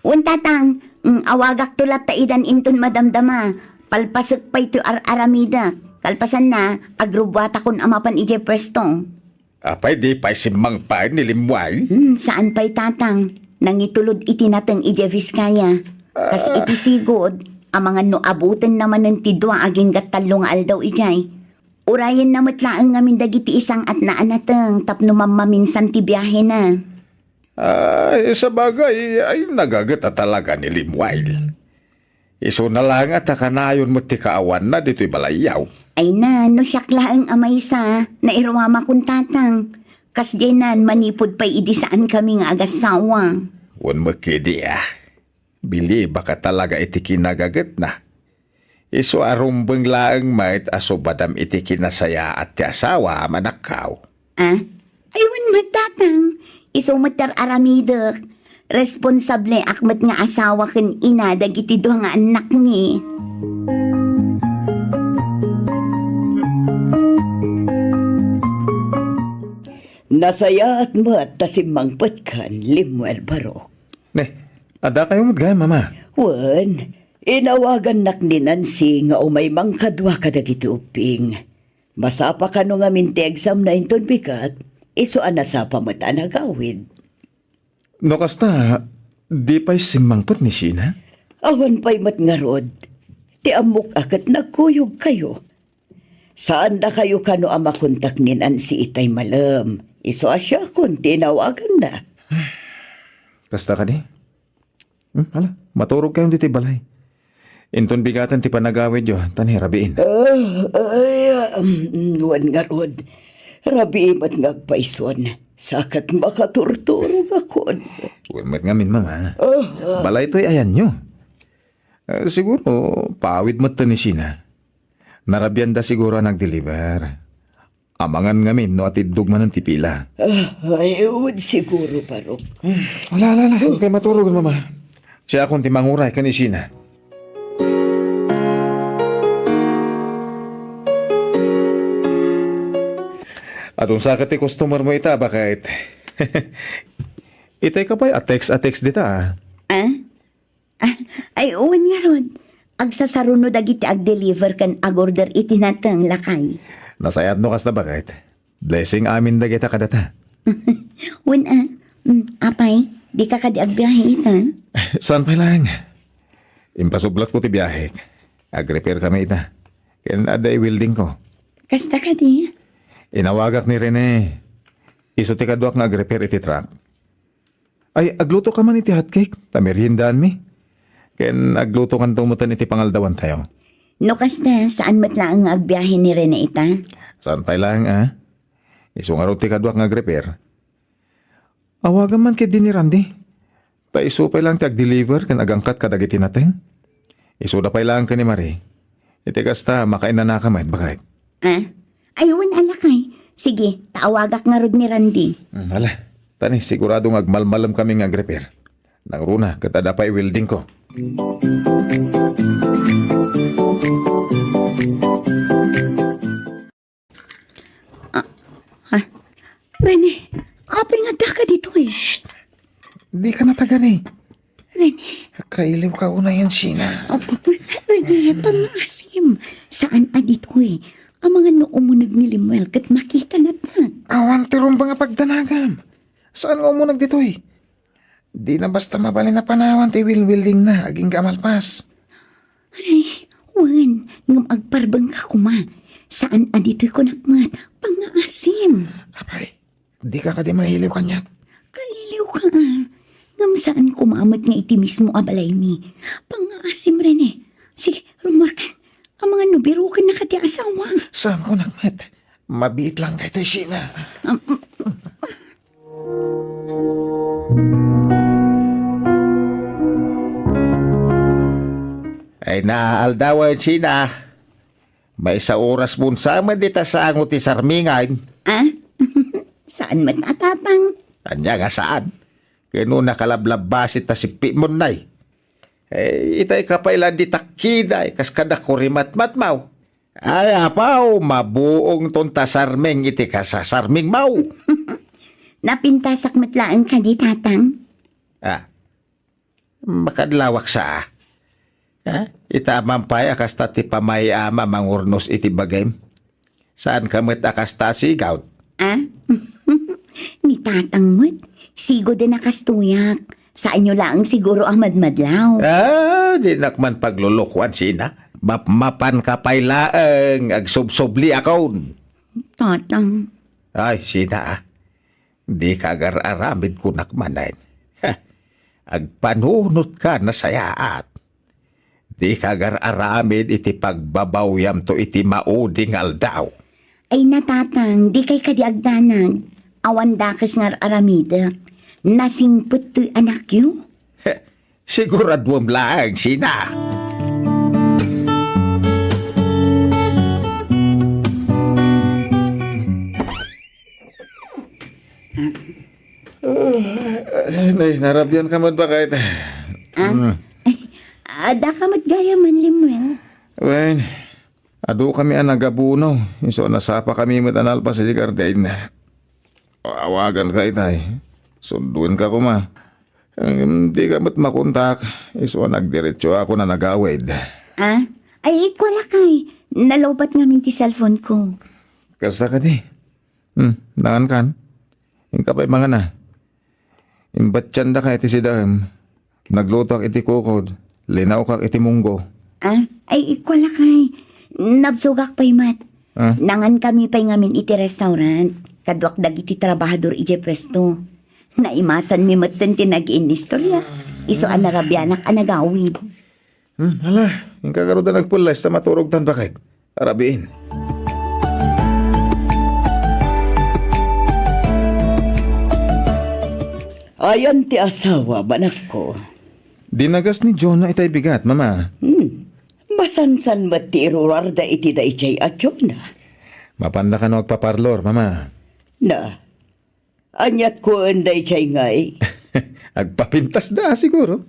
Wen, tatang, mm, awagakto latta idan inton madamdama. Palpasek pay ti ar-aramidek. Kalpasanna, agrubbuatakon a mapan idiay puesto. Apay di pay simmangpet ni Lemuel? Hmm, saan pay, tatang. Nangitulod iti nateng idiay Vizcaya. Kas Ah. iti sigud, amangan no abutenna manen ti dua agingga tallo nga aldaw idiay. Urayenna met laeng ngamin dagiti isang-atna a nateng tapno mammaminsan ti biahena. Ay, sabagay, ay, nagaget a talaga ni Lemuel. Isuna laeng a ta kanayon met ti kaawanna ditoy balayyo. Ay na, no siak laeng a maysa, nairuamakon, tatang. Kasdiay nan, manipud pay idi saankami nga agassawa. Wen met ketdi a. Bilibak a talaga iti kinagagetna. Isu a rumbeng laeng met a subadam iti kinasayaat ti asawa a manakkaw. Ah? Ay, wen met, tatang. Isu met ti ar-aramidek. Responsabliak met nga asawa ken ina dagiti dua nga annakmi. Nasayaat met ta simmangpetkan, Lemuel Barok. Ne, adda kayo met gayam, Mama? Wen, inawagannak ni Nancy nga umay mangkadua kadagiti ubbing. Masapa kano ngamin ti examna inton bigat, isu a nasapa met a nagawid. No kasta, di pay simmangpet ni Sheena? Awan pay met ngarud. Ti ammok a ket nagkuyogkayo. Saandakayo kano a makontak ni Nancy itay malem. Isu a siakon ti inawaganna. Kasta kadi? Hmm, hala, maturog kayon ditoy balay. Inton bigaten ti panagawidyo, ta ni rabiin. Ah, ay, ah, mm, wen ngarud. Rabii met nga agpayson. Saket makaturturogakon. Wen met ngamin, Mama. Ah, ah. Balay toy ayanyo. Eh, siguro, paawid met to ni Sheena. Narabianda siguro a nagdeliver. Amangan ngamin no atiddog manen ti pila. Ah, ay, wen siguro, Barok. Hmm, ala, ala, ala. Kay maturog, Mama. Siakon ti manguray ken ni Sheena. Adun sa ket ti customer mo ita, baket. Itay ka pay a text a text dita, ah. Ah? Ah, ay, wen ngarud. Agsasaruno dagiti agdeliver ken agorder iti nateng, lakay. Nasayaat no kasta, baket. Blessing amin dagita kadata. Wen, ah. Mm, apay, dika kadi agbiahe ita? Saan pay laeng? Impasublatko ti biahek. Agrepair kami ita. Ken adda i-weldingko. Kasta kadi? Inawagak ni Rene. Isu ti kaduak nga agrepair iti truck. Ay, agluto ka man iti hotcake, ta meriendaanmi. Ken aglutokanto metten iti pangaldawantayo. No kasta, saan met laeng nga agbiahe ni Rene ita? Saan pay laeng, a? Isu ngarud ti kaduak nga agrepair. Awagam man ketdi ni Randy. Ta isu pay laeng ti agdeliver ken agangkat kadagiti nateng. Isuda pay laeng ken ni Marie. Iti kasta, makainanaka met, baket. Ah? Ay, wen, a lakay. Sige, ta awagak ngarud ni Randy. Hmm, ala. Tani, sigurado nga agmalmalem kami nga agrepair. Nangruna, ket adda pay weldingko. Ah, ha? Rene, apay nga addaka ditoy? Shh! Dika natagari. Rene. Kailiwka unay, Sheena. Oh, Rene, pangngaasim. Saan a ditoy? Amangan no umuneg ni Lemuel ket makitana ta. Awan ti rumbeng a pagdanagam. Saan nga umuneg ditoy? Dina basta mabalin a panawan ti wilwildingna agingga a malpas. Ay, wen, ngem agparbengka koma. Saan a ditoy kunak met, pangngaasim. Apay, dika kadi mailiw kaniak? Kailiwka, a. Ngem saan koma met nga iti mismo a balaymi. Pangngaasim, Rene. Sige, rummuarkan. Amangan no birukennaka ti asawa. Saan kunak met? Mabiit lang daytoy, Sheena. Um, um, Ay, naaldawen, Sheena. Maysa oras mo sa met dita sango ti sarmingan. Ah? Saan met a, Tatang? Ania nga saan? Ken no nakalablabbasi ta sippi mo nay. Eh, itay ka pay la di takkiday, kas kada kurimatmatmaw. Ay, apaw, mabuong ton ta sarming iti kasasarming maw. Napintasak met laeng kadi, Tatang? Ah, makadlawak sa, ah. Ah, ita man pay a kasta ti pamay-am a mangurnos iti bagim. Saan ka met a kasta a sigaw? Ah? Ni Tatang met, sigoden a kastoyak. Saanyo laeng siguro a madmadlaw. Ah, dinak man paglulukuan, Sheena. Mapmapan ka pay laeng, agsubsubli akon. Tatang. Ay, Sheena, ah. Dika agar-aramid kunak manen. Ha, agpanunot ka nasayaat. Dika agar-aramid iti pagbabawyamto iti maudi nga aldaw. Ay, na, Tatang, dikay kadi agdanag. Awan dakes nga ar-aramidek. Nasingpet toy anakyo. Heh, siguraduem laeng, Sheena. Ay, nay, narabian ka met, baket. Ah? Mm. Ay, adda ka met gayam, Lemuel? Wen, adu kami a nagabuno. Isu a nasapa kami met a nalpas iti garden. Awagan ka itay. Sunduen ka koma. Ngem di ka met makontak. Isu a nagdiretso ako a nagawid. Ah? Ay, ikua lakay. Nalowbat ngamin ti cellphone ko. Kasta kadi? Hmm, nangan kan? Inka pay mangana. Imbatiandaka iti sidaem. Naglutoak iti kukod, linawkak iti munggo. Ah, ay, ikua lakay. Nabsogak pay met. Ah? Nangan kami pay ngamin iti restaurant. Kaduak dagiti trabahador idiay puesto. Naimasanmi metten ti nag-inistorya. Isu a narabianak a nagawid. Hmm, hala, inka garud a nagpulles ta maturogtan, baket. Arabiin. Ayan ti asawa, anakko. Dinagas ni Jonah itay bigat, Mama. Hmm. Masansan met ti irurarda iti daydiay a Jonah. Mapanda kano agpaparlor, Mama? Na, aniat koen daydiay ngay? Agpapintasda, siguro.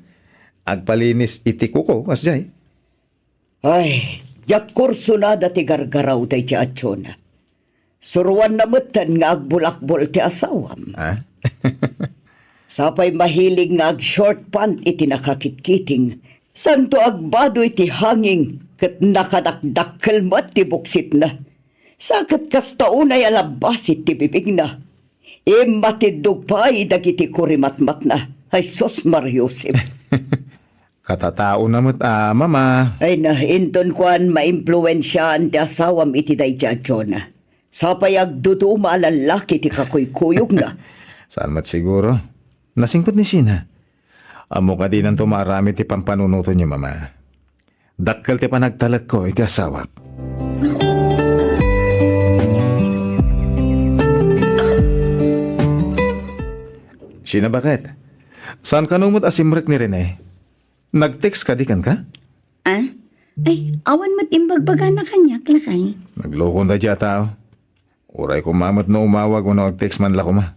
Agpalinis iti kuko, kasdiay. Ay, diak kursunada ti gargaraw daydiay a Jonah. Suroanna metten nga agbulakbol ti asawam. Ah? Sapay mahilig nga ag-short pant iti nakakitkiting. Santo agbado iti hanging ket nakadakdakkel met ti buksitna. Sa ket kasta unay a labbasi ti bibigna. Immatiddog pay dagiti kurimatmatna. Ay, sus, Maria Josep. Katataona met a, Mama. Ay na, inton kuan, maimpluensiaan ti asawam iti daydiay a Jonah. Sapay agduduma a lallaki ti kakuykuyogna. Saan met siguro? Nasingpet ni Sheena. Ammo kadinanto maaramid ti pampanunotenyo, Mama. Dakkel ti panagtalekko iti asawak. Sina, baket? Saan kano met a simrek ni Rene? Nag-text kadi kenka? Ah? Ay, awan met imbagbagana kaniak, lakay. Naglukon daydiay a tao. Uray koma met no umawag wenno ag-text man la koma.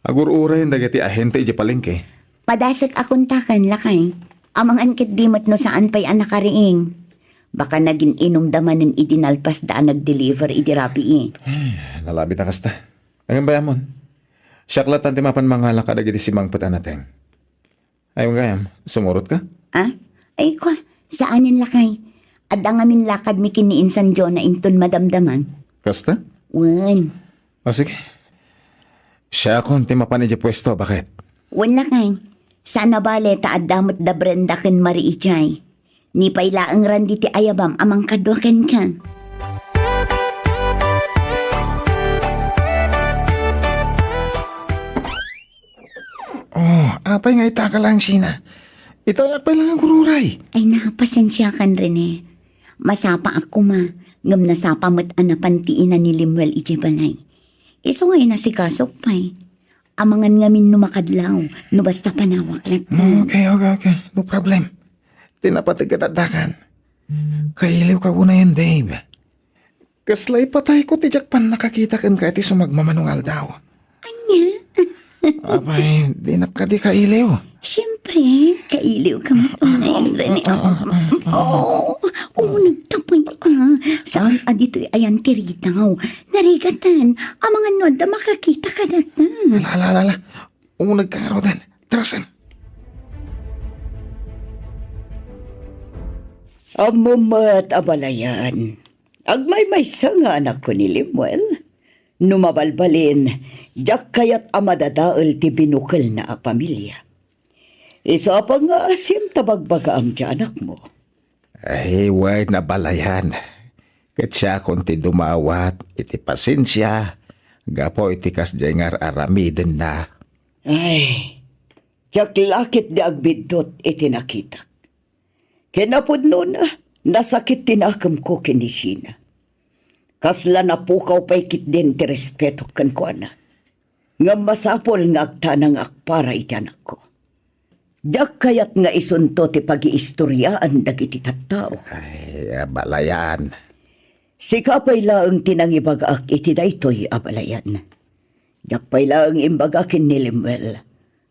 Agur-uray dagiti ahente idiay palengke. Padasek a kontaken, lakay. Amangan ket di met no saan pay a nakariing. Baka nagin-inumda manen idi nalpasda a nag-deliver idi rabii. Ay, nalabit a kasta. Ngem bayamon, siak latta ti mapan mangala kadagiti simangpet a nateng. Ay, gayam, sumurotka? Ah? Ay, kua, saanen, lakay. Adda ngamin lakadmi ken ni Insan Jonah inton madamdaman. Kasta? Wen. O, sige. Siakon ti mapan idiay puesto, baket? Wen, lakay. Saan a bale ta adda met da Brenda ken Marie idiay. Ni pay laeng Randy ti ayabam a mangkadua kenka. Oh, apay nga itaka lang, Sina? Itayak pay lang agur-uray. Ay, na, pasensiakan, Rene. Masapaak koma, ngem nasapa met a napan ti ina ni Lemuel idiay balay. Isu nga inasikasok pay. Amangan ngamin no makadlaw, no basta panawak latta. Okay, okay, okay. No problem. Ti napateg ket addakan. Kailiwka unayen, babe. Kasla ipatayko ti diak pannakakita kenka iti sumagmamano nga aldaw. Ania? Apay, dinak kadi kailiw? Siempre, kailiwka met unayen, Rene. Ah, ah, ah, ah. Oh, uneg ta pay, ah. Saan a ditoy ayan ti ridaw? Narigatan, amangan no adda makakita kadata. Ala, ala, ala, ala. Uneg ka ngaruden. Tarasen. Ammom met, abalayan. Agmaymaysa nga anakko ni Lemuel. No mabalbalin, diak kayat a madadael ti binukelna a pamilia. Isu a pangngaasim ta bagbagaam ti anakmo. Ay, wen, abalayan. Ket siakon ti dumawat iti pasensia gapu iti kasdiay nga ar-aramidenna. Ay, diak la ketdi agbiddut iti nakitak. Kinapudnona, nasakit ti nakemko ken ni Sheena. Kasla napukaw pay ketdin ti respetok kenkuana. Ngem masapul nga agtanangak para iti anakko. Diak kayat nga isunto ti pagiistoriaan dagiti tattao. Ay, abalayan. Sika pay laeng ti nangibagaak iti daytoy, abalayan. Diak pay laeng imbaga ken ni Lemuel,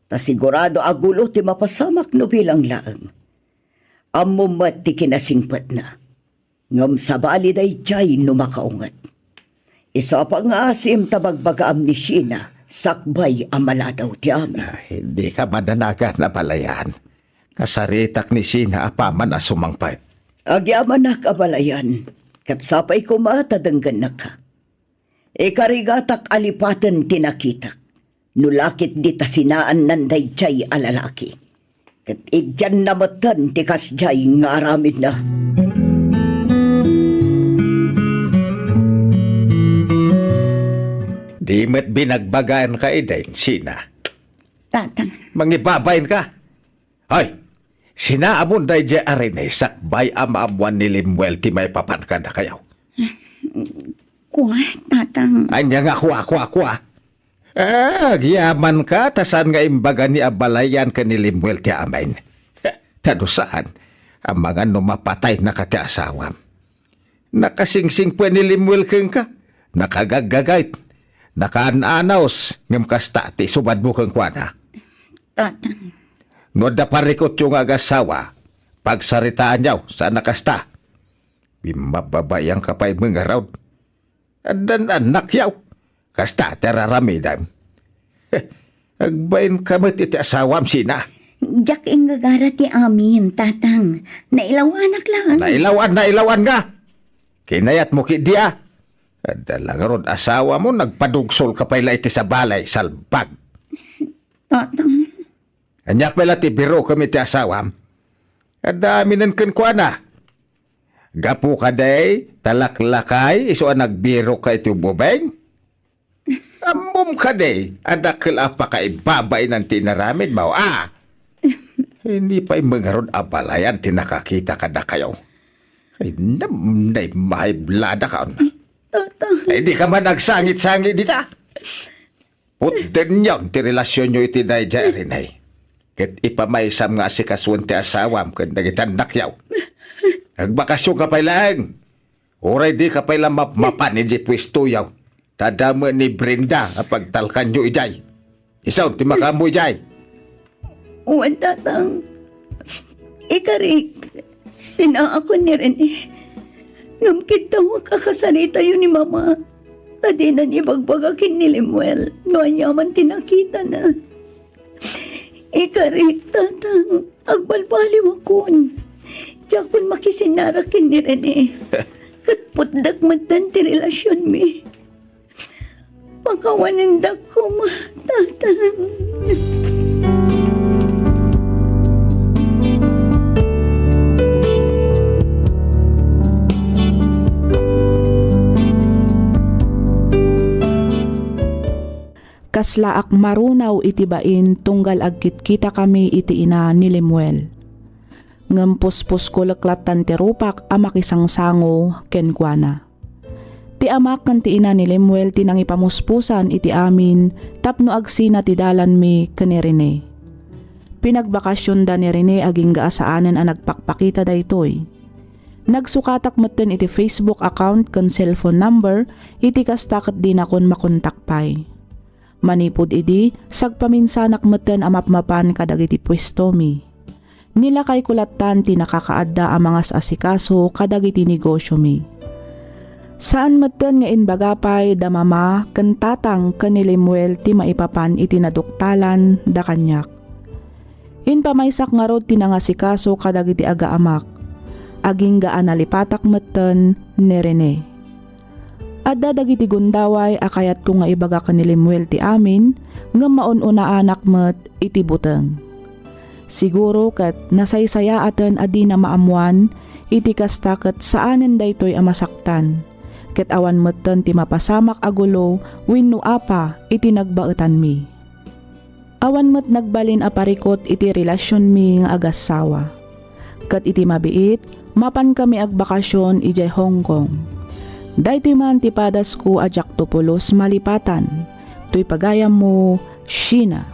ta sigurado a gulo ti mapasamak no bilang laeng. Ammom met ti kinasingpetna. Ngem sabali daydiay no makaunget. Isu a pangngaasim ta bagbagaam ni Sheena, sakbay a maladaw ti amin. Ay, dika madanagan, abalayan. Kasaritak ni Sheena apaman a sumangpet. Agyamanak, abalayan, ket sapay koma ta denggennaka. Ikarigatak a lipaten ti nakitak. No la ketdi ta sinaannan daydiay a lalaki, ket idianna metten ti kasdiay nga aramidna. Di met binagbagaenka idin, Sheena. Tata. Mangibabain ka. Hoy, sinaamon daydiay a Rene sakbay a maammuan ni Lemuel ti maipapan kadakayo. Kua, Tatang. Ania nga kua, kua, kua? Ah, agyamanka ta saan nga imbaga ni abalayan ken ni Lemuel ti amin. Ta no saan, amangan no mapataynaka ti asawam. Nakasingsingpet ni Lemuel kenka. Nakagaggagayt. Nakaan-anaws. Ngem kasta ti isubadmo kenkuana. Tatang. No adda parikutyo nga agasawa, pagsaritaanyo, saan a kasta. Bimmababaianka pay met ngarud. Addan annakyo. Kasta ti ar-aramidem. Agbainka met iti asawam, Sheena. Diak ingagara ti amin, Tatang. Nailawanak laeng. Nailawan, nailawan nga. Kinayatmo ketdi a. Adda la ngarud asawam, nagpadugsolka pay la iti sabali, salbag. Tatang. Ania pay la ti birokem iti asawam? Adda aminen kenkuana. Gapu kadi ta laklakay isu a nagbirokka iti ububeng? Ammom kadi a dakkel a pakaibabainan ti inaramidmo, a? Idi pay ngarud a balayan ti nakakita kadakayo. Ay, nam-, naimahibladakon. Tatang. Ay, di ka man agsangit-sangit dita. Putdenyon ti relasionyo iti daydiay a Rene. Ket ipamaysam nga asikasuen ti asawam ken dagiti annakyo. Agbakasyon ka pay laeng. Uray di ka pay la mapmapan idiay puestoyo. Ta adda met ni Brenda a pagtalkanyo idiay. Isu ti makaammo idiay. Wen, Tatang. Ikarik, sinaakon ni Rene. Ngem kiddawek a kasaritayo ni Mama. Ta dinan ibagbaga ken ni Lemuel no aniaman ti nakitana. Ikarik, Tatang, agbalbaliwakon. Diakon makisinnara ken ni Rene. Ket putdek metten ti relasionmi. Pakawanendak koma, Tatang. Kaslaak marunaw iti bain tunggal agkitkitakami iti ina ni Lemuel. Ngem puspusko leklattan ti rupak a makisangsango kenkuana. Ti amak ken ti ina ni Lemuel ti nangipamuspusan iti amin tapno agsina ti dalanmi ken ni Rene. Pinagbakasionda ni Rene agingga a saanen a nagpakpakita daytoy. Nagsukatak metten iti Facebook account ken cellphone number, iti kasta ket dinakon makontak pay. Manipud idi, sagpaminsanak metten a mapmapan kadagiti puestomi. Nilakayko lattan ti nakakaadda a mangas-asikaso kadagiti negosiomi. Saan metten nga imbaga pay da mama ken tatang ken ni Lemuel ti maipapan iti naduktalan da kaniak. Impamaysak ngarud ti nangasikaso kadagiti agaamak. Agingga a nalipatak metten ni Rene. Adda dagiti gundaway a kayatko nga ibaga ken ni Lemuel ti amin, ngem maun-unaanak met iti buteng. Siguro ket nasaysayaaten a dina maammoan iti kasta ket saanen daytoy a masaktan, ket awan metten ti mapasamak a gulo wenno apa iti nagbaetanmi. Awan met nagbalin a parikut iti relasionmi nga agassawa. Ket iti mabiit, mapankami agbakasion idiay Hong Kong. Daytoy man ti padasko a diakto pulos malipatan. Toy pagayammo, Sheena.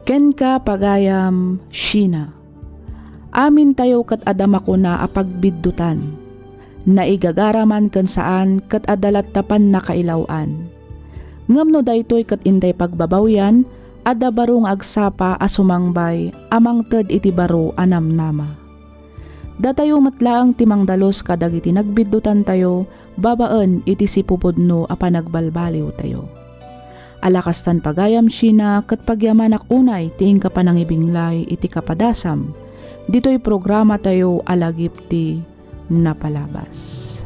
Kenka, pagayam, Sheena. Amintayo ket adda makuna a pagbiddutan. Naigagara man ken saan ket adda latta pannakailaw-an. Ngem no daytoy ket intay pagbabawian, adda baro nga agsapa a sumangbay a mangted iti baro a namnama. Datayo met laeng ti mangdalus kadagiti nagbiddutantayo babaen iti sipupudno a panagbalbaliwtayo. Alakastan pagayam, Sheena, ket pagyamanak unay ti inka panangibinglay iti kapadasam ditoy programatayo a Lagip ti Napalabas.